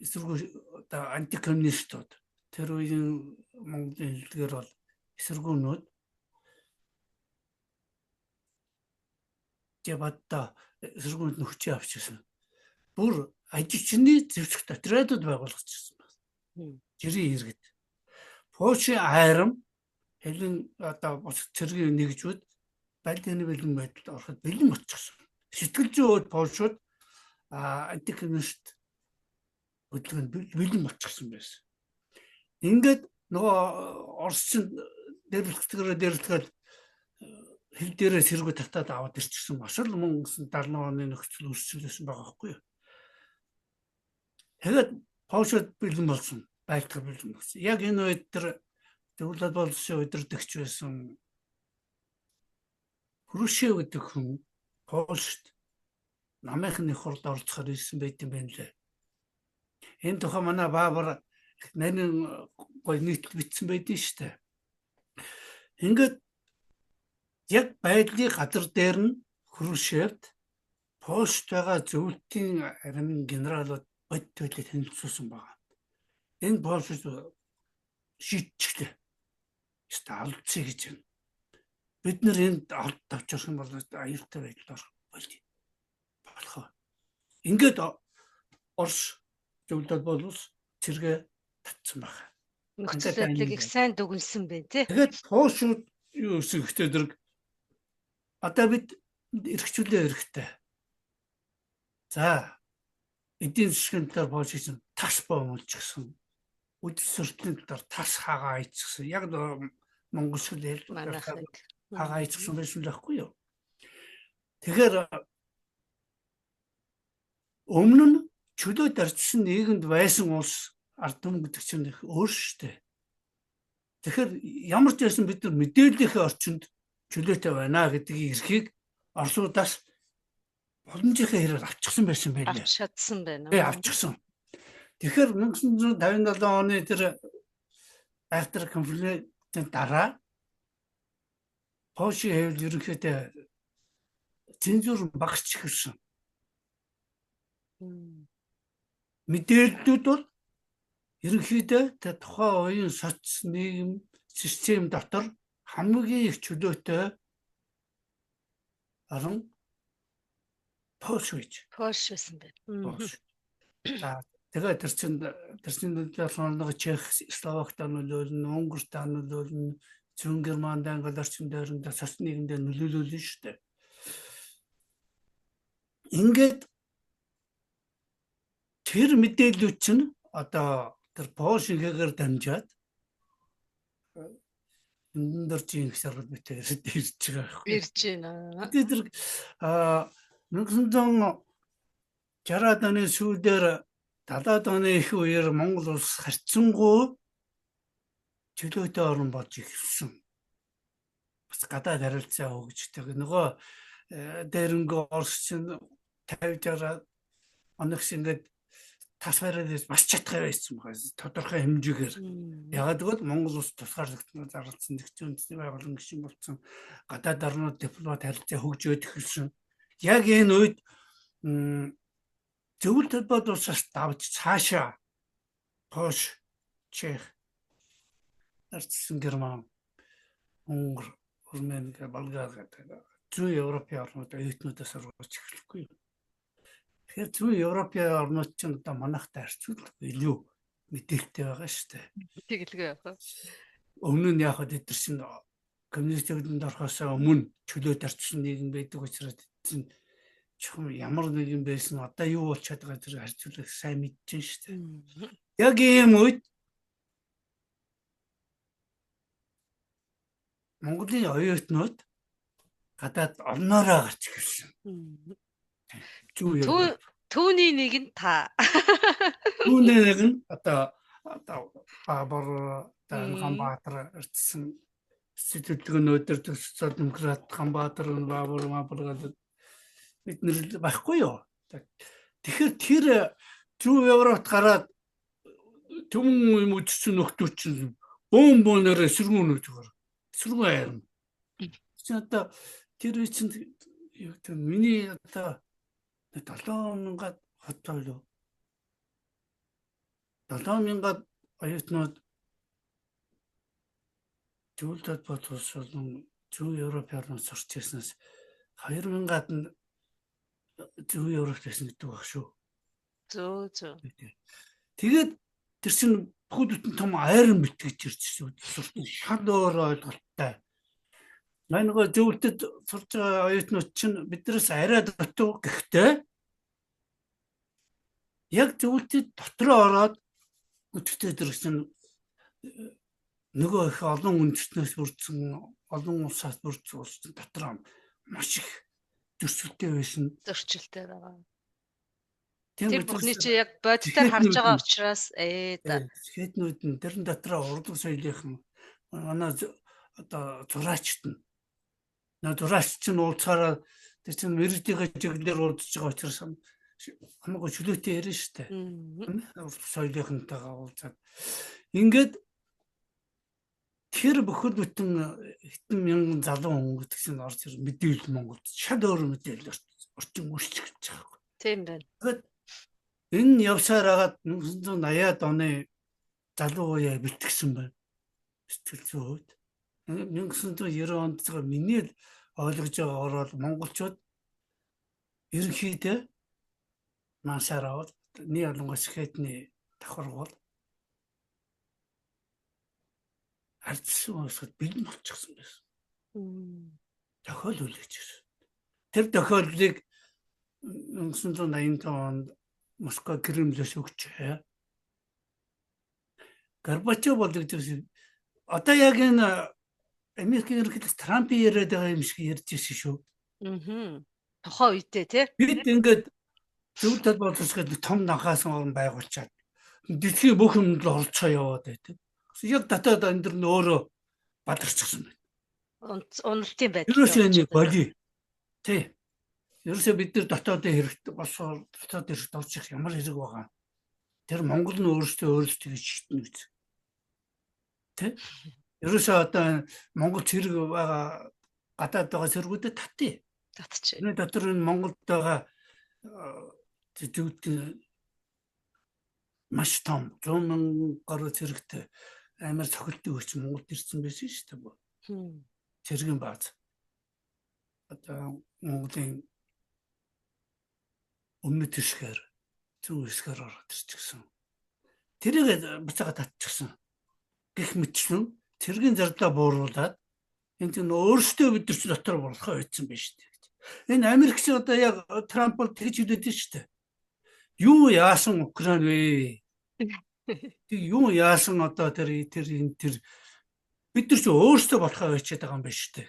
эсэргүү одоо антикоммунистууд, тэр үеийн Монголын хэлдгээр бол эсэргүүнүүд Жабатта эсэргүүнд нөхчөө авчихсан. Бүр ажилчны зэвсэгт отрядууд байгуулчихсан байна. Жирийн иргэд. Польшийн айрам хэлэн одоо бус цэргийн нэгжүүд балианы бэлэн байдалд ороход бэлэн болчихсон. Сэтгэл зүйн хувьд Польшууд антикоммунист хөдөлгөөнд бэлэн болчихсон байсан. Ингээд нөгөө Орос чинь дээрлэхтгэрээ дээрлэхгээл хил дээрээ сэргүү татаад аваад ирчихсэн. Бас л мөн 78 оны нөхцөл үүсчихсэн байгаа байхгүй юу. Тэгээд Польшид бэлэн болсон. Байлдах бэлэн болсон. Яг энэ үед тэр Зөвлөлт боловсролын удирдагч байсан Хрущев гэдэг хүн Польшид намынхны их хурлд оролцохоор ирсэн байт юм байна лээ. Энэ тухай манай Баабар нарийн гоё нийтлэл бичсэн байдсан шүү дээ. Ингээд яг байдлын газар дээр нь Хрущевд Польшд байгаа зөвлөлтийн армийн генералууд бодит байдлыг танилцуулсан байна. Энэ Польшид шийдчихлээ. Ёстой алдчихъя гэж байна. Бид нэр энд алд тавьчих юм бол аюултай байдал орох болох. Ингээд Орос зөвлөлт бол цэргээ татсан байна. Нөхцөл байдлыг их сайн дүгнсэн байна тий. Тэгээд Польшууд юу өсөн ихтэй дэрэг одоо бид эрхчлээ эрэхтэй. За эдийн засгийн талаар Польш чинь тас бомолчихсон. Үдшилтийн талаар тас хагаа айцсан. Яг Монгол шиг хагаа айцсан байсан л байхгүй юу? Тэгэхээр өмнө нь чөлөө дарчсан нийгэмд байсан улс ард түмэн гэдэг чинь их өөр шүү дээ. Тэгэхээр ямар ч байсан бид нар мэдээллийнхээ орчинд чөлөөтэй байна гэдгийг эрхийг Оросуудаас боломжийнхээ хэрээр авчихсан байсан байлээ. Авч чадсан байна. Тий, авчихсан. Тэгэхээр 1957 оны тэр айхтар конфликтын дараа Польшийн хэвлэл ерөнхийдөө цензуур багасч эхэлсэн. Мэдээллүүд бол ерөнхийдөө тэр тухайн үеийн соц нийгэм систем дотор хамгийн их чөлөөтэй орон Польш байж. Польш байсан байна. Польш. За тэгээд тэр чинь нэг Чех, Словакт нөлөөлнө, Унгарт нөлөөлнө, Зүүн Германд, Англи орчин дойрондоо соц нийгэмдээ нөлөөлүүлнэ шүү дээ. Ингээд тэр мэдээллүүд чинь одоо тэр Польшийн хэгээр дамжаад Өндөр их шаргал битээр ирж байгаа байхгүй. Ирж байна. Тэгээд тэр 1960-аад оны сүүлээр 70-аад оны их үеэр Монгол улс харьцангуй чөлөөтэй орн болж эхэлсэн. Бас гадаад харилцаа хөгждөг. Нөгөө дээрэнгөө Орос чинь 50 60 оногс ингээд тас бариад бас чадах байсан байгаа. Тодорхой хэмжээгээр. Ягаад гэвэл Монгол улс тусгаарлагдсан зарласан нэгдсэн үндэсний байгууллагын гишүүн болсон, гадаад орнууд дипломат харилцаа хөгжөөд эхэлсэн. Яг энэ үед зөвлөлт холбоот улсаас давж цаашаа Польш, Чех, Арчсан Герман, Унгар, Румын, Болгар гэдэг зүүн Европын орнууд оюутнуудаас оруулж эхлэхгүй. Тэгэхээр зүүн Европын орнууд ч одоо манайхтай харьцуулах илүү мэдээлэлтэй байгаа шүү дээ. Тэгэлгүй яах вэ? Өмнө нь яг тэд нар чинь коммунист хөдөлгөөнд орохоос өмнө чөлөө дарчсан нийгэм байдаг учраас чинь чухам ямар нэгэн байсан одоо юу болчиход байгаа зэрэг харьцуулах сайн мэдэж шүү дээ. Яг ийм үед Монголын оюутнууд гадаад орноороо гарч ирсэн. Зүүн Түүний нэг нь та. Түүний нэг нь одоо Баабар, Ганбаатар ирсэн сэтгэлгэн өдөртөг социал демократ Ганбаатар, Баабар, Мабар гэдэг бид нэр байхгүй юу. Тэгэхээр тэр зүүн Европт гараад түмэн юм үдчсэн нөхдүүд чинь бөөн бөөнөрөө сэргүүн нөхдөр. Сэргүүн айрна. Чи одоо тэр үе чинь юу гэдэг миний одоо 7000 хот ойлоо. 7000 оюутнууд зөвлөлт боловсруулан зүүн Европын орнууд сурч ирснээс 2000-ад нь зүүн Европт байсан гэдэг баг шүү. Зөө зөө. Тэгээд тэр чинь бүхэл бүтэн том айран битгэж ирж сурч шал өөр ойлголттой. Манай нөгөө зөвлөлтөд сурч байгаа оюутнууд чинь биднээс арай дутуу, гэхдээ яг зөвлөлтөд дотроо ороод өдөртөө тэр чинь Нөгөө их олон үндэстнээс бүрдсэн, олон улсаас бүрдсэн улс дотор маш их зөрчилтэй байсан. Зөрчилтэй байгаа. Тийм Тэр учраас бүхний чи яг бодитоор харж Сэхэтнүүд байгаа нь учраас за. сэхэтнүүд нь тэрэн дотроо урлаг соёлынхан манай одоо зураачт нь зураач чинь уулзахаараа тэр чинь мэрэгдийнхээ чиглэлээр уулзж байгаа учраас хамаагүй чөлөөтэй ярина шүү дээ. Урлаг соёлынхантайгаа уулзаад ингээд тэр бүхэл бүтэн хэдэн мянган залуу хүн гэдэг чинь орж ирэн мэдээлэл Монголд шал өөр мэдээлэл орчин өөрчлөгдөж байгаа. Тийм байна. Тэгээд энэ явсаар хагаад 1980-ад оны залуу үеэ бэлтгэсэн байна. Сэтгэл зүйн хувьд. 1990 онд зөвхөн миний л ойлгож байгаагаар бол монголчууд ерөнхийдөө мансаар аваад нэг ялангуяа сэхэтний давхарга бол ардсан улсад бэлэн болчихсон байсан. Тохиол хүлээж ирсэн. Тэр тохиолдлыг 1985 онд Москва Кремлээс өгчээ. Горбачев бол гэж одоо яг энэ Америкийн ерөнхийлөгч Трампын яриад байгаа юм шиг ярьж ирсэн шүү. Тухайн үедээ тий. Бид ингээд зөв тал боловсрол гэдэг том нахаасан орн байгуулчаад дэлхийн бүх юмд л оролцоо яваад байдаг. Яг дотоод амьдрал нь өөрөө бадарчихсан байна. Уналтын байдал. Ерөөсөө энийг болио. Тий. Ерөөсөө бид нар дотоодын хэрэгт босоор дотоод хэрэгт орж ирэх ямар хэрэг байгаа. Тэр Монгол нь өөрсдөө өөрсдөө шийднэ гэж. Тий. Ерөөсөө одоо Монгол цэрэг байгаа гадаад байгаа цэргүүдэд татъя. Татчих. Энэ дотор энэ Монголд байгаа зөвдөн маш том 100 мянган гаруй цэрэгтэй амар цохилтын хүч Монголд ирсэн байсан шүү дээ. Цэргийн бааз. Одоо Монголын өмнөд хэсгээр зүүн хэсгээр ороод ирчихсэн. Тэрийг буцаага татчихсан. Гэх мэтчлэн цэргийн зарлаа бууруулад энэ чинь өөрсдөө бид нар ч дотор болохоо байсан байж тээ гэж. Энэ Америк ч одоо яг Трамп бол тэгж хэлээд шүү дээ. Юу яасан Украин вэ? Тэг юу яасан одоо тэр тэр энэ тэр бид нар ч өөрсдөө болохоо байчаад байгаа юм байна шүү дээ.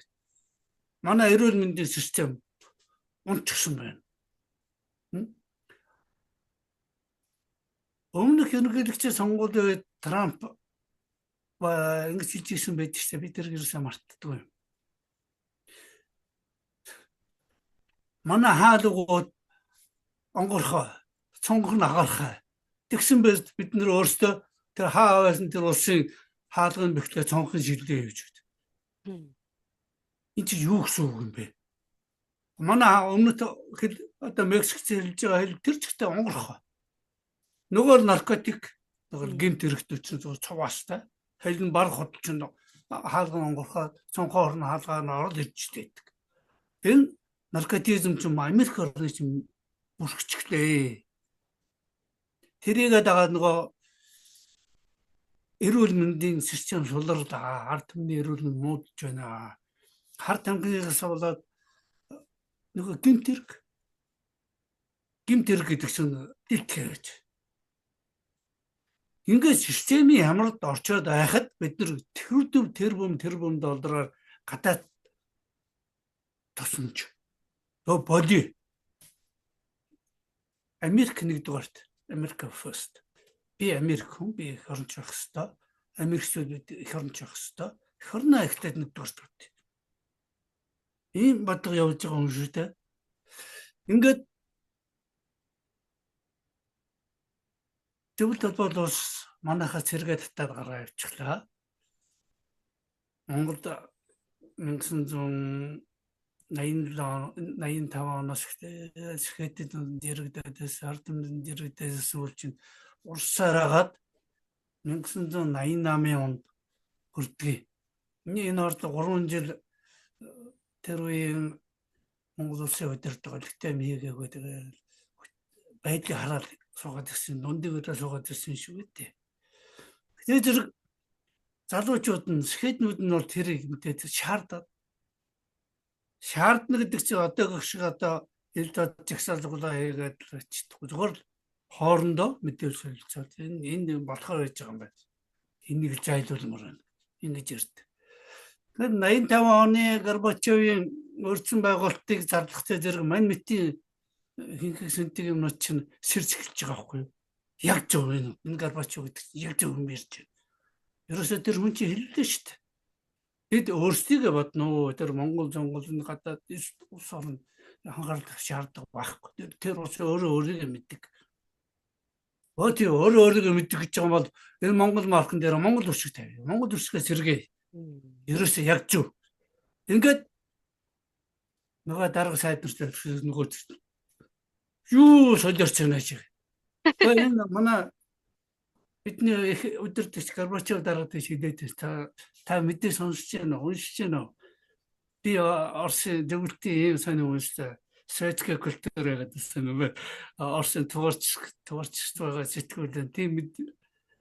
Манай эрүүл мэндийн систем унтчихсан байна. Өмнөх ерөнхийлөгчийн сонгуулийн үед Трамп ингэж хэлж ирсэн байдаг шүү дээ. Би тэр ерөөсөө мартдаггүй юм. Манай хаалгууд онгорхоо, цонгох нь агархаа. Тэгсэн байж бид нар өөрсдөө тэр хаа байсан тэр улсын хаалгын бэхлээ цонхын ширлээ гэж байна. Энд чинь юу гэсэн үг юм бэ? Манай өмнөд хэл одоо Мексикт хэлж байгаа хэл тэр чигтээ онгорхоо. Нөгөө наркотик, нөгөө гэмт хэрэгтүүд чинь зөв цуваастай. Хэл нь баг хот чинь хаалган онгорхоо, цонхоор нь хаалгаар нь орол ирж байдаг. Энэ наркотизм чинь Америк орны чинь бүрхчихлээ. Тэрийг дагаад нөгөө эрүүл мэндийн систем суларлаа. Ард түмний эрүүл мэнд муудж байна. Хар тамхинаас болоод нөгөө гэмт хэрэг гэмт хэрэг гэдэг чинь дэлтгэж гэж. Ингээд системийн хямралд орчоод байхад бид нар тэр тэрбум тэрбум доллараар гадаад тусамж болио. Америк нэгдүгээрт Америка first. Би Америк хүн, би эх оронч байх ёстой. Америкчууд бид эх оронч байх ёстой. Эх орноо эхлээд нэгдүгээрт бод. Ийм бодлого явуулж байгаа юм шүү дээ. Ингээд Зөвлөлт холбоол улс манайхаа цэргээ татаад гараа явчихлаа. Монголд 1987 85 оноос эхлээд Сэхэтэд дэрэгдээд ард түмэнд дэрэгдээд сүүл чинь урсаар хагаад 1988 онд хүрдгийг. Энэ орд 3 жил тэр үеийн Монгол улсын удирдлага лигтэй хийгээгүй тэгээд байдлыг хараад суугаад ирсэн, дундыг өдрөө суугаад ирсэн шүү дээ. Тэгээ зэрэг залуучууд нь сэхэтнүүд нь бол тэрийг мэдээд шаардаад шаардна гэдэг чинь одоогох шиг одоо ил дод жагсаал зуглаа хийгээд л чадахгүй. Зүгээр л хоорондоо мэдээлэл солилцоод энэ болохоор байж байгаа юм байна. Энийг зайлуулмаар байна. Ингэж ярьдаг. Тэгэхээр 85 оны Горбачевын өөрчлөн байгуулалтыг зарлахтай зэрэг мань мэтийн хинхэг сэнтэг юмнууд чинь сэрж эхэлж байгаа байхгүй юу? Яг зөв энэ. Энэ Горбачев гэдэг чинь яг зөв юм ярьж байна. Ерөөсөө тэр хүн чинь хэллээ шүү дээ. Бид өөрсдийгөө бодно уу? Тэр Монгол зонгол энэ гадаад улс орн анхаарлах шаардлага байхгүй. Тэр улс өөрөө өөрийгөө мэддэг. Өө тий өөрөө өөрийгөө мэддэг гэж байгаа бол энэ Монгол маркан дээр Монгол үсэг тавь. Монгол үсгээс сэргээе. Ерөөсөө яг зөв. Ингээд нөгөө дарга сайд нартай нөгөө юу солиорч байна чи. Энэ манай бидний их өдөртөч Горбачев дарга тийш хэлээд та та мэдээ сонсч байна уу, уншиж байна уу? Би Оросын зөвлөлтийн ийм сонин уншсан. Светская культура гэдэг сонин байна. Оросын творчествогоо сэтгүүлэн тийм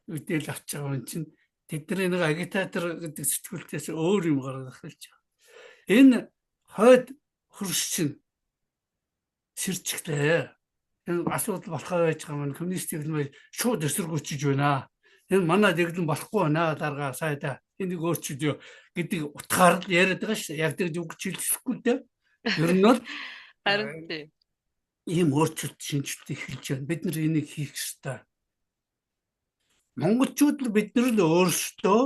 мэдээлэл авч байгаа юм чинь тэдний нэг агитатор гэдэг сэтгүүлтээс өөр юм гараад эхэлж байгаа. Энэ хойд хөрс чинь сэрчглээ. Энэ асуудал болохоо байж байгаа юм. Коммунист дэглэмээ шууд эсэргүүцэж байна. Энэ манай дэглэм болохгүй байна дарга сайдаа. Энийг өөрчилөө гэдэг утгаар л яриад байгаа шүү. Яг тэгж үг чиглэхгүй л дээ. Ер нь бол Харин тийм. Ийм өөрчлөлт шинжилэлт эхэлж байна. Бид нар энийг хийх ёстой. Монголчууд л бид нар л өөрсдөө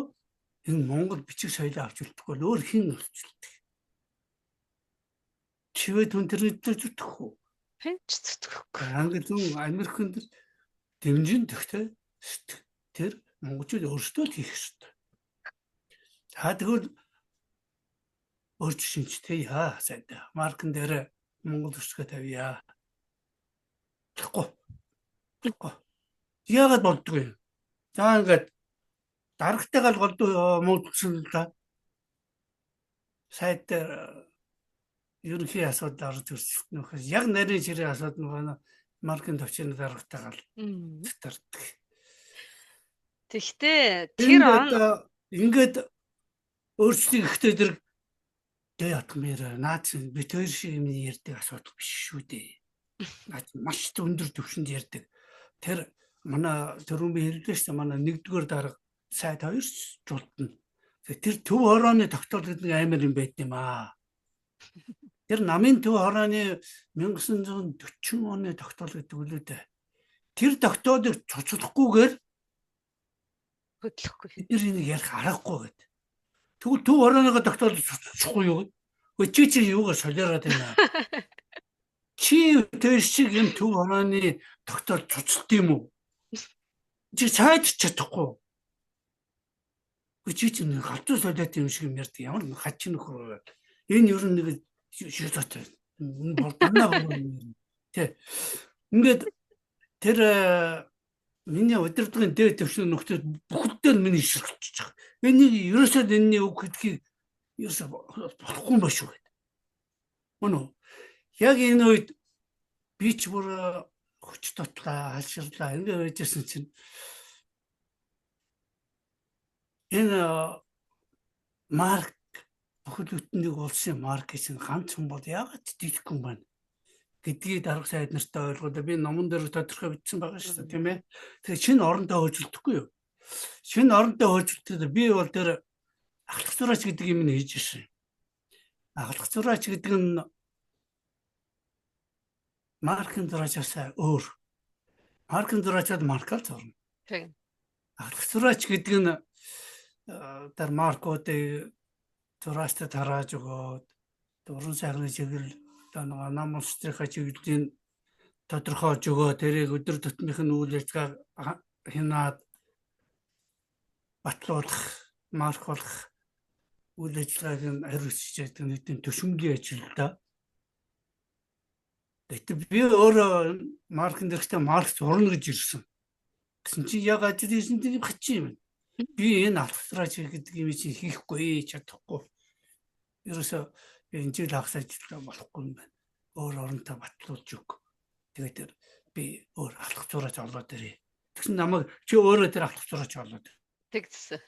энэ Монгол бичиг соёлоо авч үлдэхгүй бол өөр хэн авч үлдэх? Чивэд хүн тэрний төлөө зүтгэх үү? Хэн ч зүтгэхгүй. Англи зүүн Америкт дэмжин төгтэй тэр монголчууд өөрсдөө л хийх ёстой. За тэгвэл өөрч шинжтэй яа сайдаа. Маркан дээр Монгол өсгөө тавья. Тэгэхгүй. Тэгэхгүй. Яагаад болдгоо юм? За ингээд дарагтайгаа л голдуу муудсан л да. Сайд дээр ерөнхий асуудал орж ирсэн нөхөс яг нарийн ширээ асуудал нөгөө маркын төвчний дарагтайгаа л татардаг. Тэгтээ тэр он ингээд өөрчлөлт ихтэй зэрэг дэ ятмээр наац бит хоёр шиг юм ярьдаг асуудал биш шүү дээ. Наац маш өндөр түвшинд ярьдаг. Тэр манай түрүүн би хэллээ шүү дээ. Манай нэгдүгээр дарга сайд хоёр жулдна. Тэр төв хорооны тогтоол гэдэг нэг амар юм байт юм аа. Тэр намын төв хорооны 1940 оны тогтоол гэдэг үлээ дээ. Тэр тогтоолыг цуцлахгүйгээр хөдлөхгүй. Бид нар энийг ярих аргагүй гэдэг. Тэгвэл төв хорооныгоо тогтоолыг цуцлахгүй юу? Өө чи чи юугаар солиороод байна? Чи тэр шиг юм төв хорооны тогтоол цуцалт юм уу? Чи сайдч чадахгүй. Өө чи чи нэг галзуу солиот юм шиг юм ярьдаг. Ямар нэг хачин нөхөр вэ? Энэ ер нь нэг шизотой. Энэ бол дандаа буруу юм. Тэ. Ингээд тэр миний удирдлагын дээд түвшний нөхцөл бүхэлдээ нь миний ширхчихэж байгаа. Энийг ерөөсөө энэний үг гэдгийг ерөөсөө болохгүй юм ба шүү гэдэг. Мөн үү? Яг энэ үед би ч бүр хүч дотлаа, халширлаа ингэ байжсэн чинь энэ марк бүхэл бүтэн нэг улсын марк гэсэн ганц хүн бол яагаад ч дийлэхгүй юм байна гэдгийг дарга сайд нартай ойлгоод би номон дээр тодорхой бичсэн байгаа шүү дээ, тийм ээ. Тэгэхээр шинэ оронтой хөгжүүлдэхгүй юу? Шинэ оронтой хөгжүүлдэг би бол тэр ахлах зураач гэдэг юм нь хийж ирсэн. Ахлах зураач гэдэг нь маркын зураачаас өөр. Маркын зураачаад маркаар зурна. Тийм. Ахлах зураач гэдэг нь тэр маркуудыг зураачтай тарааж өгөөд уран сайхны чиглэл одоо нэг нам улсынхаа чиглэлийн тодорхойлж өгөө тэрийг өдөр тутмынх нь үйл ажиллагаа хянаад батлуулах, марк болох үйл ажиллагааг нь хариуцж байдаг нэг тийм төшөнгийн ажил л да. Гэтэл би өөрөө маркын дэрэгтэй марк зурна гэж ирсэн. Гэсэн чинь яг ажил хийсэн тийм хачин юм. Би энэ алхасраач гэдэг юм чинь хийхгүй чадахгүй. Ерөөсөө би энэ жил хагас ажиллаа болохгүй юм байна. Өөр оронтой батлуулж өг. Тэгээд тэр би өөр алхах зураач олоод ирээ. Тэгсэн намайг чи өөрөө тэр алхах зураач олоод. Тэгсэн.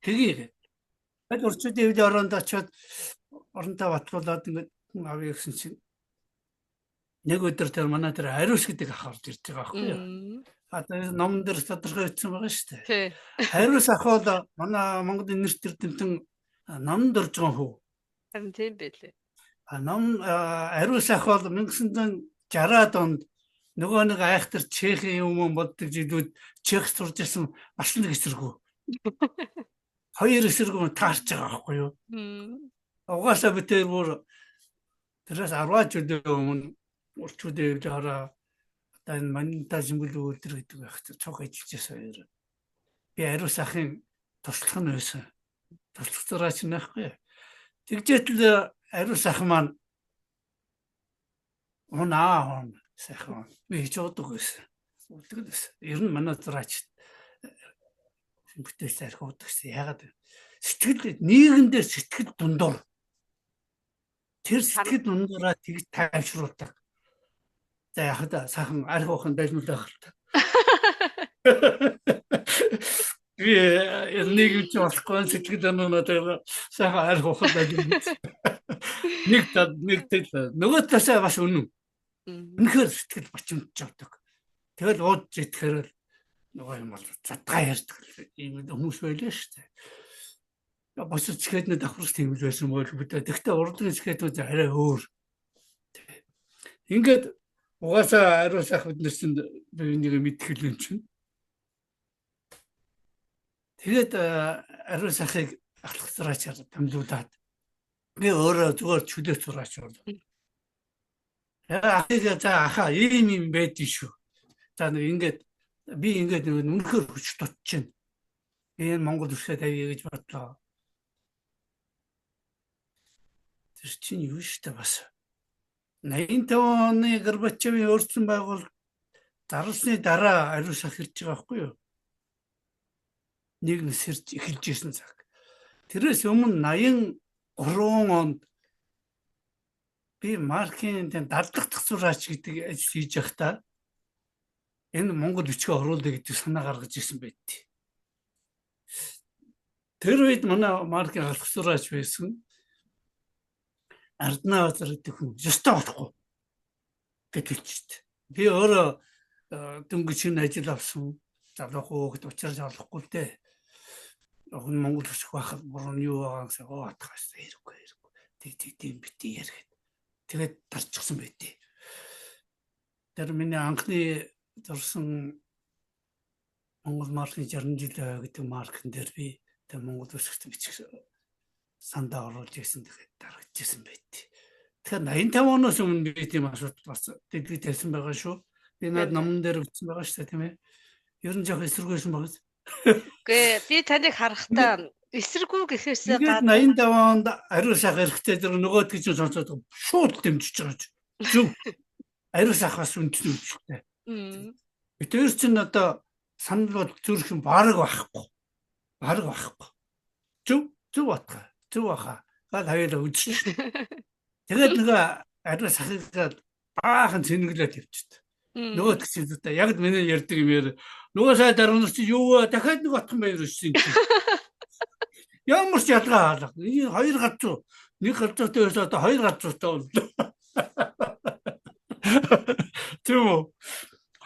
Тэгээ. Аль орчуудын хэвлийн ороонд очиод оронтой батлуулаад ингээд авъя гэсэн чинь нэг өдөр тэр манай тэр Ариус гэдэг ах орж ирж байгаа байхгүй юу? Одоо номон дээр тодорхой бичсэн байгаа шүү дээ. Тий. Хариус ах бол манай Монголын нэрт эрдэмтэн номонд орж байгаа хүү. Харин тийм байлээ. А ном Ариус ах бол 1960-аад онд нөгөө нэг айхтар Чехийн юм юм боддог жилүүд Чех сурж исэн бас нэг эсэргүү. Хоёр эсэргүү таарч байгаа байхгүй юу? Угаасаа бид тэр бүр тэрээс 10 жилийн өмнө урчүүдээ явж хараа одоо энэ Манта жимгэл үйлдвэр гэдэг байх цуг ажиллаж байсан хоёр. Би Ариус ахын туслах нь байсан. Туслах зураач нь байхгүй. Тэгжээтэл Ариус ах маань унаа он сайхан би хийж уудаг байсан. Удаг байсан. Ер нь манай зураач бүтээлч арх уудаг гэсэн. Яагаад вэ? Сэтгэл нийгэмдээ сэтгэл дундуур. Тэр сэтгэл дундуураа тэгж тайвшруулдаг. За яг та сайхан арх уухан дайлмал байх л та. Би нийгэм чи болохгүй сэтгэл дундуур сайхан арх уухан дайлмал. Нэг тал нэг тэл нөгөө талаасаа бас үнэн. Үнэхээр сэтгэл бочимдж явдаг. Тэгэл ууж идэхээр л нөгөө юм бол задгаа ярьдаг ийм хүмүүс байлаа шүү дээ. Босод цэхэднээ давхарч тийм л байсан бол бид. Тэгвэл урлагийн цэхэднүүд арай өөр. Ингээд угаасаа ариун сайх бид нар чинь биенийг мэдэх юм чинь. Тэгээд ариун сайхыг алхах зураачаар дамжуулаад би өөрөө зүгээр чөлөө зураач болов. Ахыг за ахаа ийм юм байдгийг шүү. За нэг ингээд би ингээд нэг үнэхээр хүч дутж байна. Би энэ Монгол өсгөө тавья гэж бодлоо. Тэр чинь юу шүү дээ бас. 85 оны Горбачевын өөрчлөн байгуулалт зарлсны дараа ариун сах ирж байгаа байхгүй юу? Нэг нэсэрч эхэлж исэн цаг. Тэрээс өмнө 83 онд би маркийн дадлагдах зураач гэдэг ажил хийж байхдаа энэ Монгол бичгээ оруулъя гэдэг санаа гаргаж ирсэн байт. Тэр үед манай маркийн алах зураач байсан. Арднаа гэдэг хүн ёстой болохгүй гэж хэлчихсэн. Би өөрөө дөнгөж шинэ ажил авсан. Залуу хүүхэд учраас олохгүй л дээ. Уг нь Монгол бичих байх буруу нь юу байгаа гэсэн оо атгаас хэрэггүй хэрэггүй. Тэг тэг тийм бити ярихэд. Тэгээд дарчихсан байдیں۔ Тэр миний анхны зурсан Монгол маркийн 60 жил гэдэг маркан дээр би тэр Монгол бичгт бичих сандаа оруулж ирсэн тэгэхээр дарагдчихсан байт. Тэгэхээр 85 оноос өмнө би тийм асуудал бас дэлгэж тавьсан байгаа шүү. Би над номон дээр бичсэн байгаа шүү дээ, тийм ээ. Ер нь жоох эсэргүүсэн багц. Үгүй би таныг харахтаа эсэргүү гэхээсээ гадна 85 онд ариун сах эрэхтэй тэр нөгөөд гэж сонсоод шууд дэмжиж байгаа ч. Зөв. Ариун сах бас үндэсний үйлчлэлтэй. Бид хоёр чинь одоо санал бол зүрхэн бараг байхгүй. Бараг байхгүй. Зөв зөв батга. Зөв баха. Гал хоёулаа үзчихсэн. Тэгээд нөгөө ариун сахыг баахан цэнэглээд явчихсан. Нөгөө чинь одоо яг л миний ярьдаг юм яар. Нөгөө сая дараа нар чи юу вэ? Дахиад нэг отхон баяр өссөн чинь. Ямар ч ялгаа хаалга. Энэ хоёр галзуу. Нэг галзуутай байсан одоо хоёр галзуутай боллоо. Тийм үү?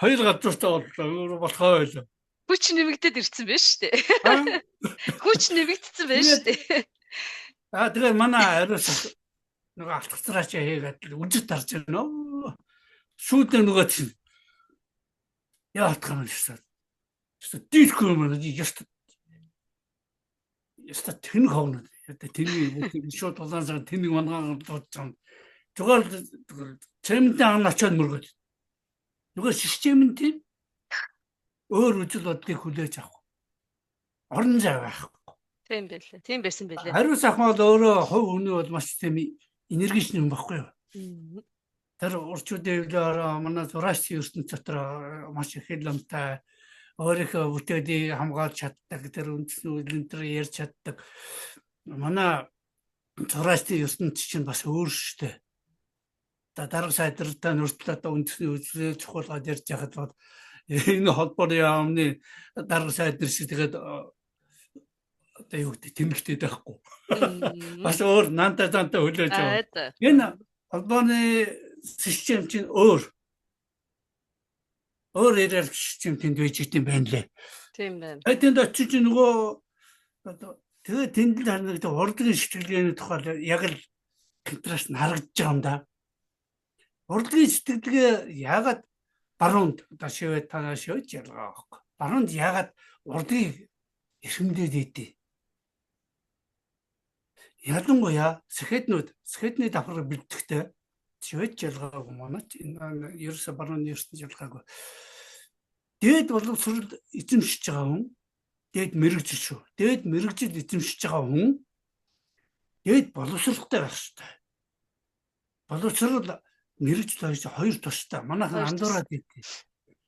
Хоёр галзуутай боллоо. Болохоо байлаа. Хүч нэмэгдээд ирсэн байж шүү дээ. Хүч нэмэгдсэн байж шүү дээ. Аа тэгээ манай ариун сах нөгөө алтгах зураач хийгээд үжид тарж байна. Шүүдээ нөгөө чинь яатах юм шээ. Дийлэхгүй юм байна. Яста яста тэнэг ховно. Одоо тэнийг шууд улаан цаг тэнийг мангаан дуудаж байгаа. Зүгээр цементийн ан очиод мөргöd. Нөгөө систем нь тийм өөр үзэл бодлыг хүлээж авах. Орон зай байхгүй. Тийм байлээ. Тийм байсан байлээ. Хариу сахмал өөрөө хувь хүний бол маш тийм энергич юм баггүй юу? Тэр урчуудын хөвлөөр манай зураач ертөнц дотор маш их хэл амтай өөрийнхөө бүтээлийг хамгаалж чаддаг, тэр үндэсний үйлэн төр ярьж чаддаг. Манай зураачдын ертөнц чинь бас өөр шүү дээ. Дарга сайдралтай нүртэл одоо үндэсний үзлээ чухалгаад ярьж байхад бол энэ холбооны яамны дарга сайд нар шиг тэгээд одоо юу гэдэг тэмдэгтэй байхгүй. Бас өөр нанта занта хүлээж аваа. Энэ холбооны систем чинь өөр. Өөр иерархи систем тэнд байж идэм байна лээ. Тийм байна. Тэнд очиж нөгөө одоо тэгээ тэнд л харагддаг урлагийн сэтгэлгээний тухай яг л контраст нь харагдаж байгаа юм да. Урлагийн сэтгэлгээ яагаад баруунд одоо шивэ танаа шивэж ялгаа байхгүй. Баруунд яагаад урлагийг эрхэмлээд идэв? Ялангуяа сэхэднүүд сэхэдний давхарга бэлтгэхдээ шивэж ялгаагүй манай ч энэ ерөөсө барууны ертөнц ялгаагүй. Дээд боловсрол эзэмшиж байгаа хүн дээд мэрэгжил шүү. Дээд мэрэгжил эзэмшиж байгаа хүн дээд боловсролтой байх ёстой. Боловсрол мэрэгжил хоёр тустай. Манайхан андуураад идэв.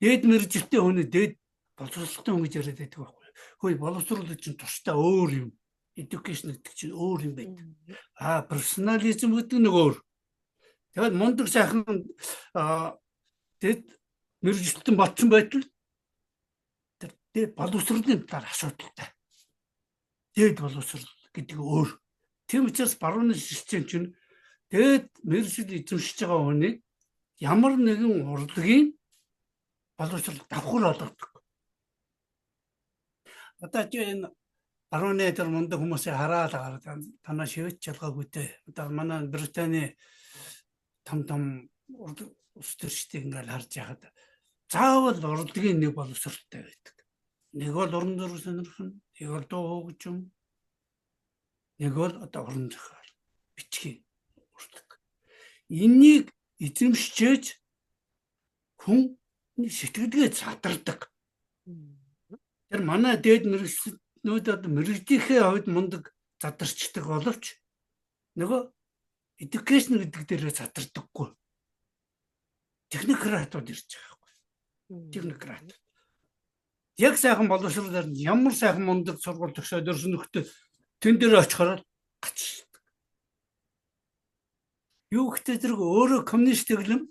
Дээд мэрэгжилтэй хүний дээд боловсролтой хүн гэж яриад байдаг байхгүй. Хөөе, боловсрол чинь тустай өөр юм. Education гэдэг чинь өөр юм байдаг. Аа, персонализм гэдэг нэг өөр. Тэгээд мундаг сайхан дээд мэрэгжилтэн болцсон байтал тэр дээд боловсролын талаар асуудалтай. Дээд боловсрол гэдэг өөр. Тийм учраас барууны систем чинь дээд мэрэгжил эзэмшиж байгаа хүнийг ямар нэгэн урлагийн боловсрол давхар олгодог. Одоо чи энэ барууны тэр мундаг хүмүүсийг хараад гараад танаа шивэж ялгаагүй те. Одоо манай Британий том том улс төрчдийг ингээл харж яхад заавал урлагийн нэг боловсролтой байдаг. Нэг бол уран зураг сонирхно, нэг бол дуу хөгжим, нэг бол одоо уран зохиол, бичгийн урлаг. Энийг эзэмшиж хүн сэтгэлгээ задардаг. Тэр манай дээд мэргэжлүүд одоо мэргэжлийнхээ хувьд мундаг задарчдаг боловч нөгөө education гэдэг дээрээ задардаггүй. Технократууд ирж байгаа байхгүй. Технократ. Яг сайхан боловсролоор ямар сайхан мундаг сургууль төгсөөд өрсөн нөхдөд тэн дээр очихоор гацдаг. Юу гэхдээ зэрэг өөрөө коммунист дэглэм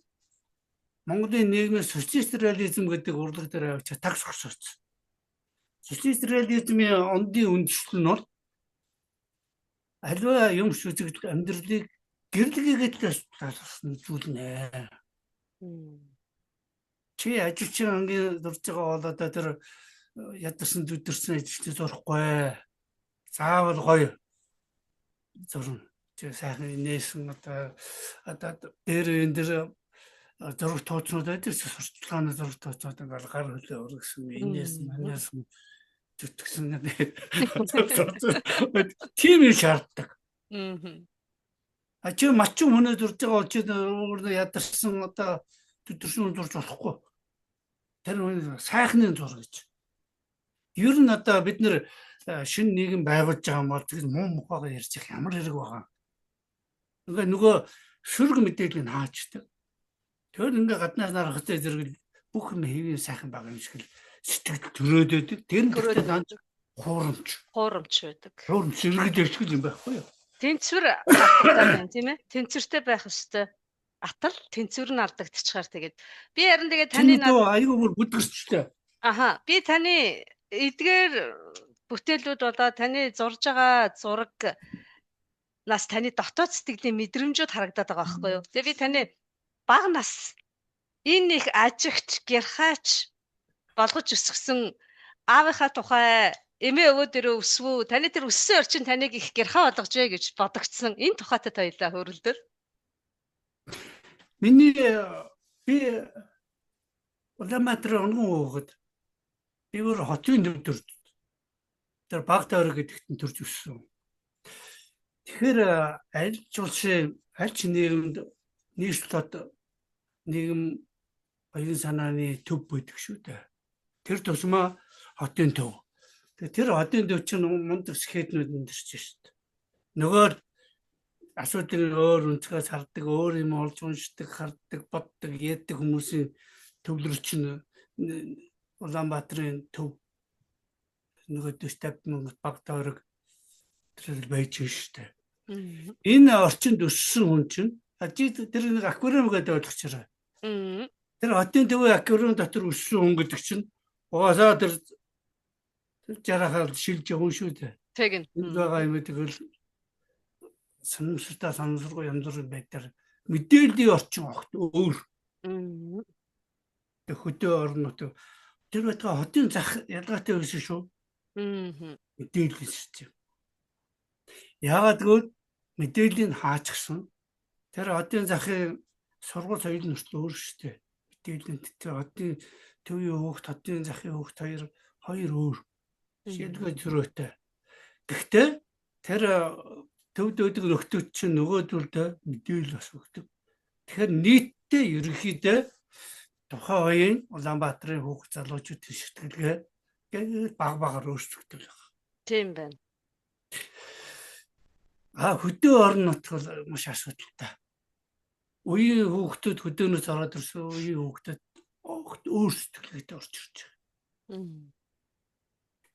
Монголын нийгмийн социалист реализм гэдэг урлаг дээр авчиж тагс өгсөөц. Социалист реализмын ондын үндэслэл нь бол аливаа юм шүзэгдэл амьдралыг гэрлэгээгээд талаас нь үзүүлнэ. Чи ажилчин ангийн зурж байгаа бол одоо тэр ядарсан зүдэрсэн ажилчид зурхгүй. Заавал гоё зурна. Чи сайхан нээсэн одоо дээр энэ дэр зураг тооцнууд байдаг ч сурчлагын зураг тооцнууд ингээл гар хөлөө өргөсөн, инээс манаас зүтгэсэн тийм юм шаарддаг. А чи мачин хүнээ зурж байгаа бол чи өөр ядарсан одоо зүдэрсэн зурж болохгүй. Тэр хүн сайхны зураг гэж. Ер нь одоо бид нэр шинэ нийгэм байгуулж байгаа юм бол тэгж муу мухагаа ярьж их ямар хэрэг байгаа. Ингээ нөгөө шүрг мэдээллийг хаачдаг. Тэр ингээ гаднаас нарахтай зэрэг бүх юм хэвийн сайхан байгаа юм шиг л сэтгэл төрөөд байдаг. Тэр нь гэхдээ ганц хуурамч. Хуурамч байдаг. Хуурамч иргэд ирчих юм байхгүй юу? Тэнцвэр алдагдаад байна, тийм ээ? Тэнцвэртэй байх ёстой. Атал тэнцвэр нь алдагдчихаар тэгээд би харин тэгээд таны аюу бүр бүдгэрчтэй. Аха, би таны эдгээр бүтээлүүд болоо таны зурж байгаа зураг нас таны дотоод сэтгэлийн мэдрэмжүүд харагдаад байгаа байхгүй юу? Тэгээ би таны бага нас энэ их ажигч, гярхаач болгож өсгсөн аавынхаа тухай эмээ өвөө дээрээ өсвөө таны тэр өссөн орчин таныг их гярхаа болгожээ гэж бодогдсон. Энэ тухайтай та хоёлаа хөрөлдөр. Миний би Улаанбаатарын онгон хөөхөд би өөр хотын төв төрж тэр баг тойрог гэдэгт нь төрж өссөн. Тэгэхээр аль ч улсын аль ч нийгэмд нийслэл нийгэм оюун санааны төв байдаг шүү дээ. Тэр тусмаа хотын төв. Тэр хотын төв чинь мундаг сэхэднүүд эндэрч шүү дээ. Нөгөө асуудлыг өөр өнцгөөс хардаг, өөр юм олж уншдаг, хардаг, боддог, яддаг хүмүүсийн төвлөрч чинь Улаанбаатарын төв нөгөө 40 50 мянга баг тойрог тэр байж шүү дээ. Энэ орчинд өссөн хүн чинь тэр нэг аквариум гэдэг ойлгочорой. Тэр хотын төвийн аквариум дотор өссөн хүн гэдэг чинь угаасаа тэр жарахаар шилж явна шүү дээ. Тэгнь. Энд байгаа юм тэгэл санамсартай санамсаргүй янз бүрийн байдлаар мэдээллийн орчин огт өөр. Тэг хөдөө орон нутаг тэр байтугай хотын зах ялгаатай байсан шүү. Мэдээллийн систем. Яагаад гэвэл мэдээллийг хаачихсан. Тэр хотын захын сургууль соёл нь хүртэл өөр шүү дээ. Мэдээллийн тэр хотын төвийн хүүхд, хотын захын хүүхд хоёр хоёр өөр. Шийдвэр зөрөөтэй. Гэхдээ тэр төвд өгдөг нөхдүүд чинь нөгөөдөлдөө мэдээлэл бас өгдөг. Тэгэхээр нийтдээ ерөнхийдөө тухайн үеийн Улаанбаатарын хүүхд залуучуудын шүтгэлгээ баг багаар өөрчлөгдөв л байна. Тийм байна. А хөдөө орон нутг бол маш асуудалтай. Үеийн хүүхдүүд хөдөөнөөс ороод ирсэн үеийн хүүхдүүд өөр сэтгэлгээтэй орж ирж байгаа.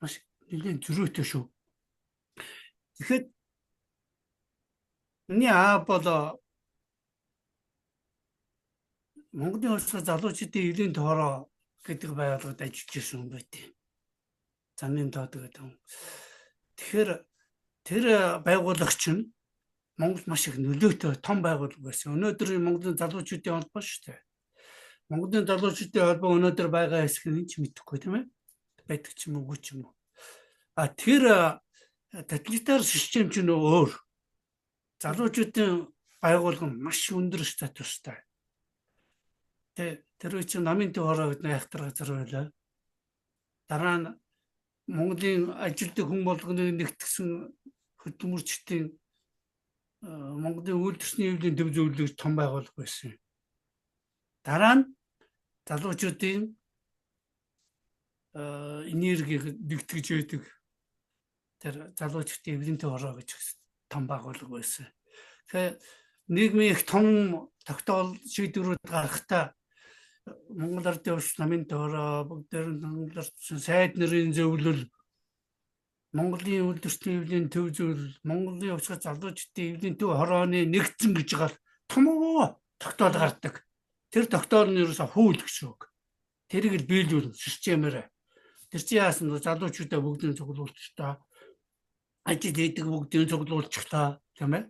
Маш нэлээд зөрүүтэй шүү. Тэгэхэд миний аав бол Монголын улсын залуучуудын эвлийн тоороо гэдэг байгууллагад ажиллаж ирсэн хүн байт. Замын тоод гэдэг хүн. Тэгэхээр тэр байгуулагч нь Монгол маш их нөлөөтэй том байгууллага байсан. Өнөөдөр Монголын залуучуудын холбоо шүү дээ. Монголын залуучуудын холбоо өнөөдөр байгаа хэсэг нь ч мэдэхгүй тийм ээ. Байдаг ч юм уу, үгүй ч юм уу. А тэр тоталитар систем ч нөө өөр. Залуучуудын байгууллага нь маш өндөр статустай. Тэ тэр үе чинь намын төв хороо гэдэг айхтар газар байлаа. Дараа нь Монголын ажилтны хүн болгоныг нэгтгсэн хөдөлмөрчдийн Монголын үйлдвэрчний эвлийн төв зөвлөл гэж том байгууллага байсан. Дараа нь залуучуудын энергийг нэгтгэж байдаг тэр залуучдын эвлийн төв хороо гэж том байгууллага байсан. Тэгэхээр нийгмийн их том тогтоол шийдвэрүүд гаргахдаа Монгол Ардын улс намын тоороо бүгдээр нь Монгол Ардын сайд нарын зөвлөл, Монголын үйлдвэрчний эвлийн төв зөвлөл, Монголын хувьсгал залуучдын эвлийн төв хорооны нэгдсэн гэж байгаа томоо тогтоол гардаг. Тэр тогтоол нь ерөөсөө хууль гэсэн үг. Тэрийг л биелүүлнэ системээр. Тэр чинь яасан бэ? Залуучуудаа бүгдийг цуглуулчихлаа. Ажил хийдэг бүгдийг цуглуулчихлаа, тийм ээ.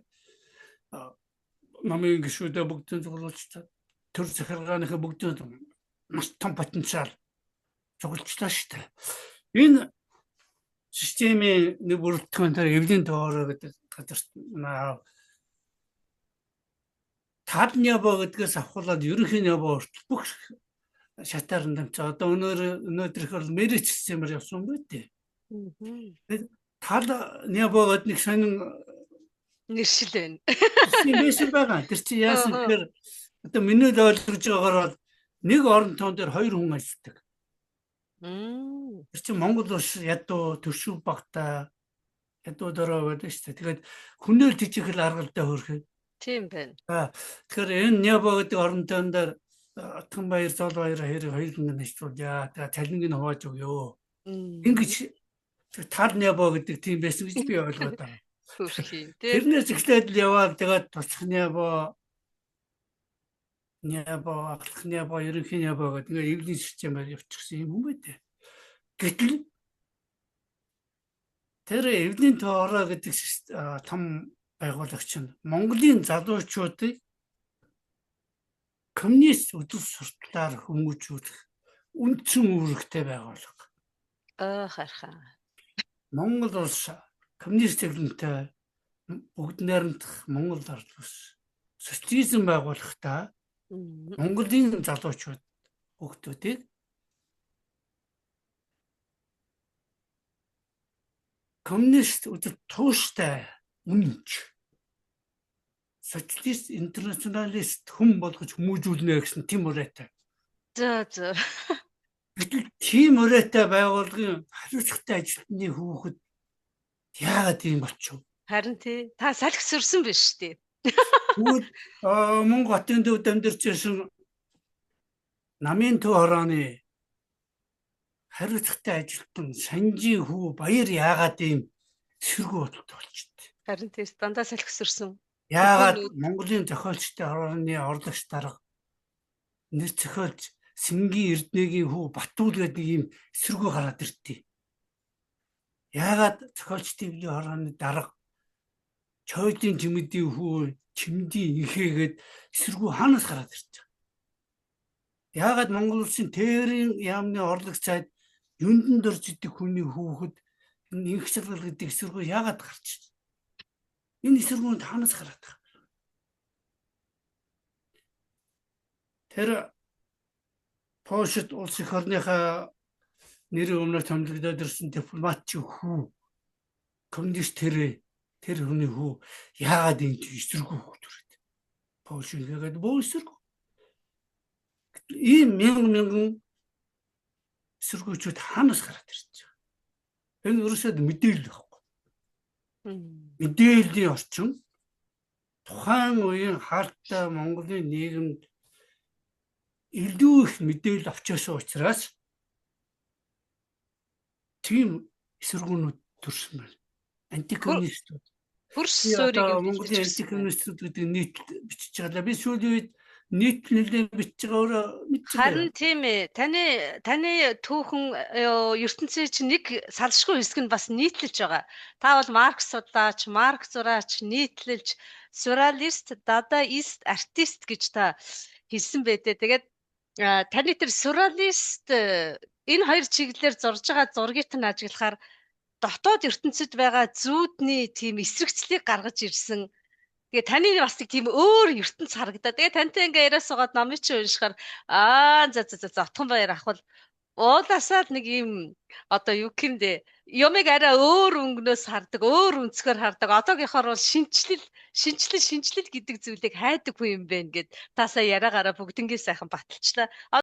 Намын гишүүдээ бүгдийг цуглуулчихлаа. Төр захиргааныхаа бүгдийг маш том потенциал цуглуулчлаа шүү дээ. Энэ системийн нэг бүрэлдэхүүн тэр эвлийн тоороо гэдэг газарт тал нябо гэдгээс авахуулаад ерөнхий нябо хүртэл бүх шатаар нь дамжаа. Одоо өнөөдрийнх бол мэрич системээр явсан юм байна тий. Тал нябо гэдэг нэг сонин нэршил байна. Систем байгаа. Тэр чинь яасан гэхээр одоо миний л ойлгож байгаагаар бол нэг орон тоон дээр хоёр хүн ажилладаг. Тэр чинь Монгол улс ядуу төршөв багтаа ядуу дөрөө байдаг шүү дээ. Тэгээд хүнээр тижих л аргалдаа хөөрхөө. Тийм байна. Тэгэхээр энэ Нябо гэдэг орон тоон дээр Отгонбаяр, Зоолбаяр хоёрыг хоёр хүн ажиллуулъя. Тэгээд цалинг нь хувааж өгөө. Ингэж тал Нябо гэдэг тийм байсан гэж би ойлгоод байгаа. Тэрнээс эхлээд л яваад тэгээд туцх Нябо, Нябо, ахлах Нябо, ерөнхий Нябо гэдэг ингээ эвлийн системээр явчихсан юм хүн байдаг. Гэтэл тэр эвлийн тоороо гэдэг том байгуулагч нь Монголын залуучуудыг коммунист үзэл суртлаар хүмүүжүүлэх үндсэн үүрэгтэй байгууллага. Хархан. Монгол улс коммунист хэвлэнтэй бүгд найрамдах Монгол ард улс социализм байгуулахдаа Монголын залуучууд хүүхдүүдийг коммунист үзэл тууштай үнэнч социалист интернационалист хүн болгож хүмүүжүүлнэ гэсэн тийм уриатай. За за. Гэтэл тийм уриатай байгууллагын хариуцлагатай ажилтны хүүхэд яагаад ийм болчих вэ? Харин тий. Та салхи сөрсөн биш үү? Тэгвэл Монгол хотын төвд амьдарч байсан намын төв хорооны хариуцлагатай ажилтан Санжийн хүү Баяр яагаад ийм сэргүү бодолтой болчихд. Харин тий дандаа салхи сөрсөн. Яагаад Монголын зохиолчтой хорооны орлогч дарга нэр зохиолч Сэнгийн Эрдэнэгийн хүү Батүл гэдэг ийм сэргүү гараад ирдээ. Яагаад зохиолчдын эвлийн хорооны дарга Чойдын Чимэдийн хүү Чимдийн инхээгээд эсэргүү хаанаас гараад ирж байгаа. Яагаад Монгол улсын Тээврийн яамны орлог сайд юндэнд орж идэг хүний хүүхэд энэ инх шалгал гэдэг эсэргүү яагаад гарч ирж? Энэ эсэргүүнд хаанаас гараад байгаа? Тэр Польшид улс эх орныхаа нэрийн өмнө томилогдоод ирсэн дипломатчийн хүү, коммунист тэр хүний хүү яагаад энэ эсэргүү хүүхэд хүрээд? Польш ингээд бөө эсэргүү. Ийм мянган мянган эсэргүүчүүд хаанаас гараад ирж байгаа? Энэ ерөөсөө мэдээлэл байхгүй. Мэдээллийн орчин тухайн үеийн хаалттай Монголын нийгэмд илүү их мэдээлэл авч байсан учраас тийм эсэргүүнүүд төрсөн байна. Антикоммунистууд. Хөрс суурийг Монголын антикоммунистууд гэдэг нийтлэл бичиж байгаа. Би сүүлийн үед нийтлэл нэлээд бичиж байгаа, өөрөө мэдж байгаа. Харин тийм ээ. Таны түүхэн ертөнцийн чинь нэг салшгүй хэсэг нь бас нийтлэлж байгаа. Та бол Маркс судлаач, Маркс зураач, нийтлэлч, сюрреалист, дадаист, артист гэж та хэлсэн байдээ. Тэгээд таны тэр сюрреалист энэ хоёр чиглэлээр зурж байгаа зургийг нь ажиглахаар дотоод ертөнцид байгаа зүүдний тийм эсрэгцлийг гаргаж ирсэн. Тэгээ таны бас нэг тийм өөр ертөнц харагдаа. Тэгээ тантай ингээ яриа суугаад номыг чи уншихаар аа за за за зотхон баяр ахвал ууласаа л нэг юм одоо юу гэмдэ юмыг арай өөр өнгнөөс хардаг, өөр өнцгөр хардаг. Одоогийнхоор бол шинэчлэл, шинэчлэл, шинэчлэл гэдэг зүйлийг хайдаг хүн юм байна гэд таасаа яриагаараа бүгднгийн сайхан баталчлаа.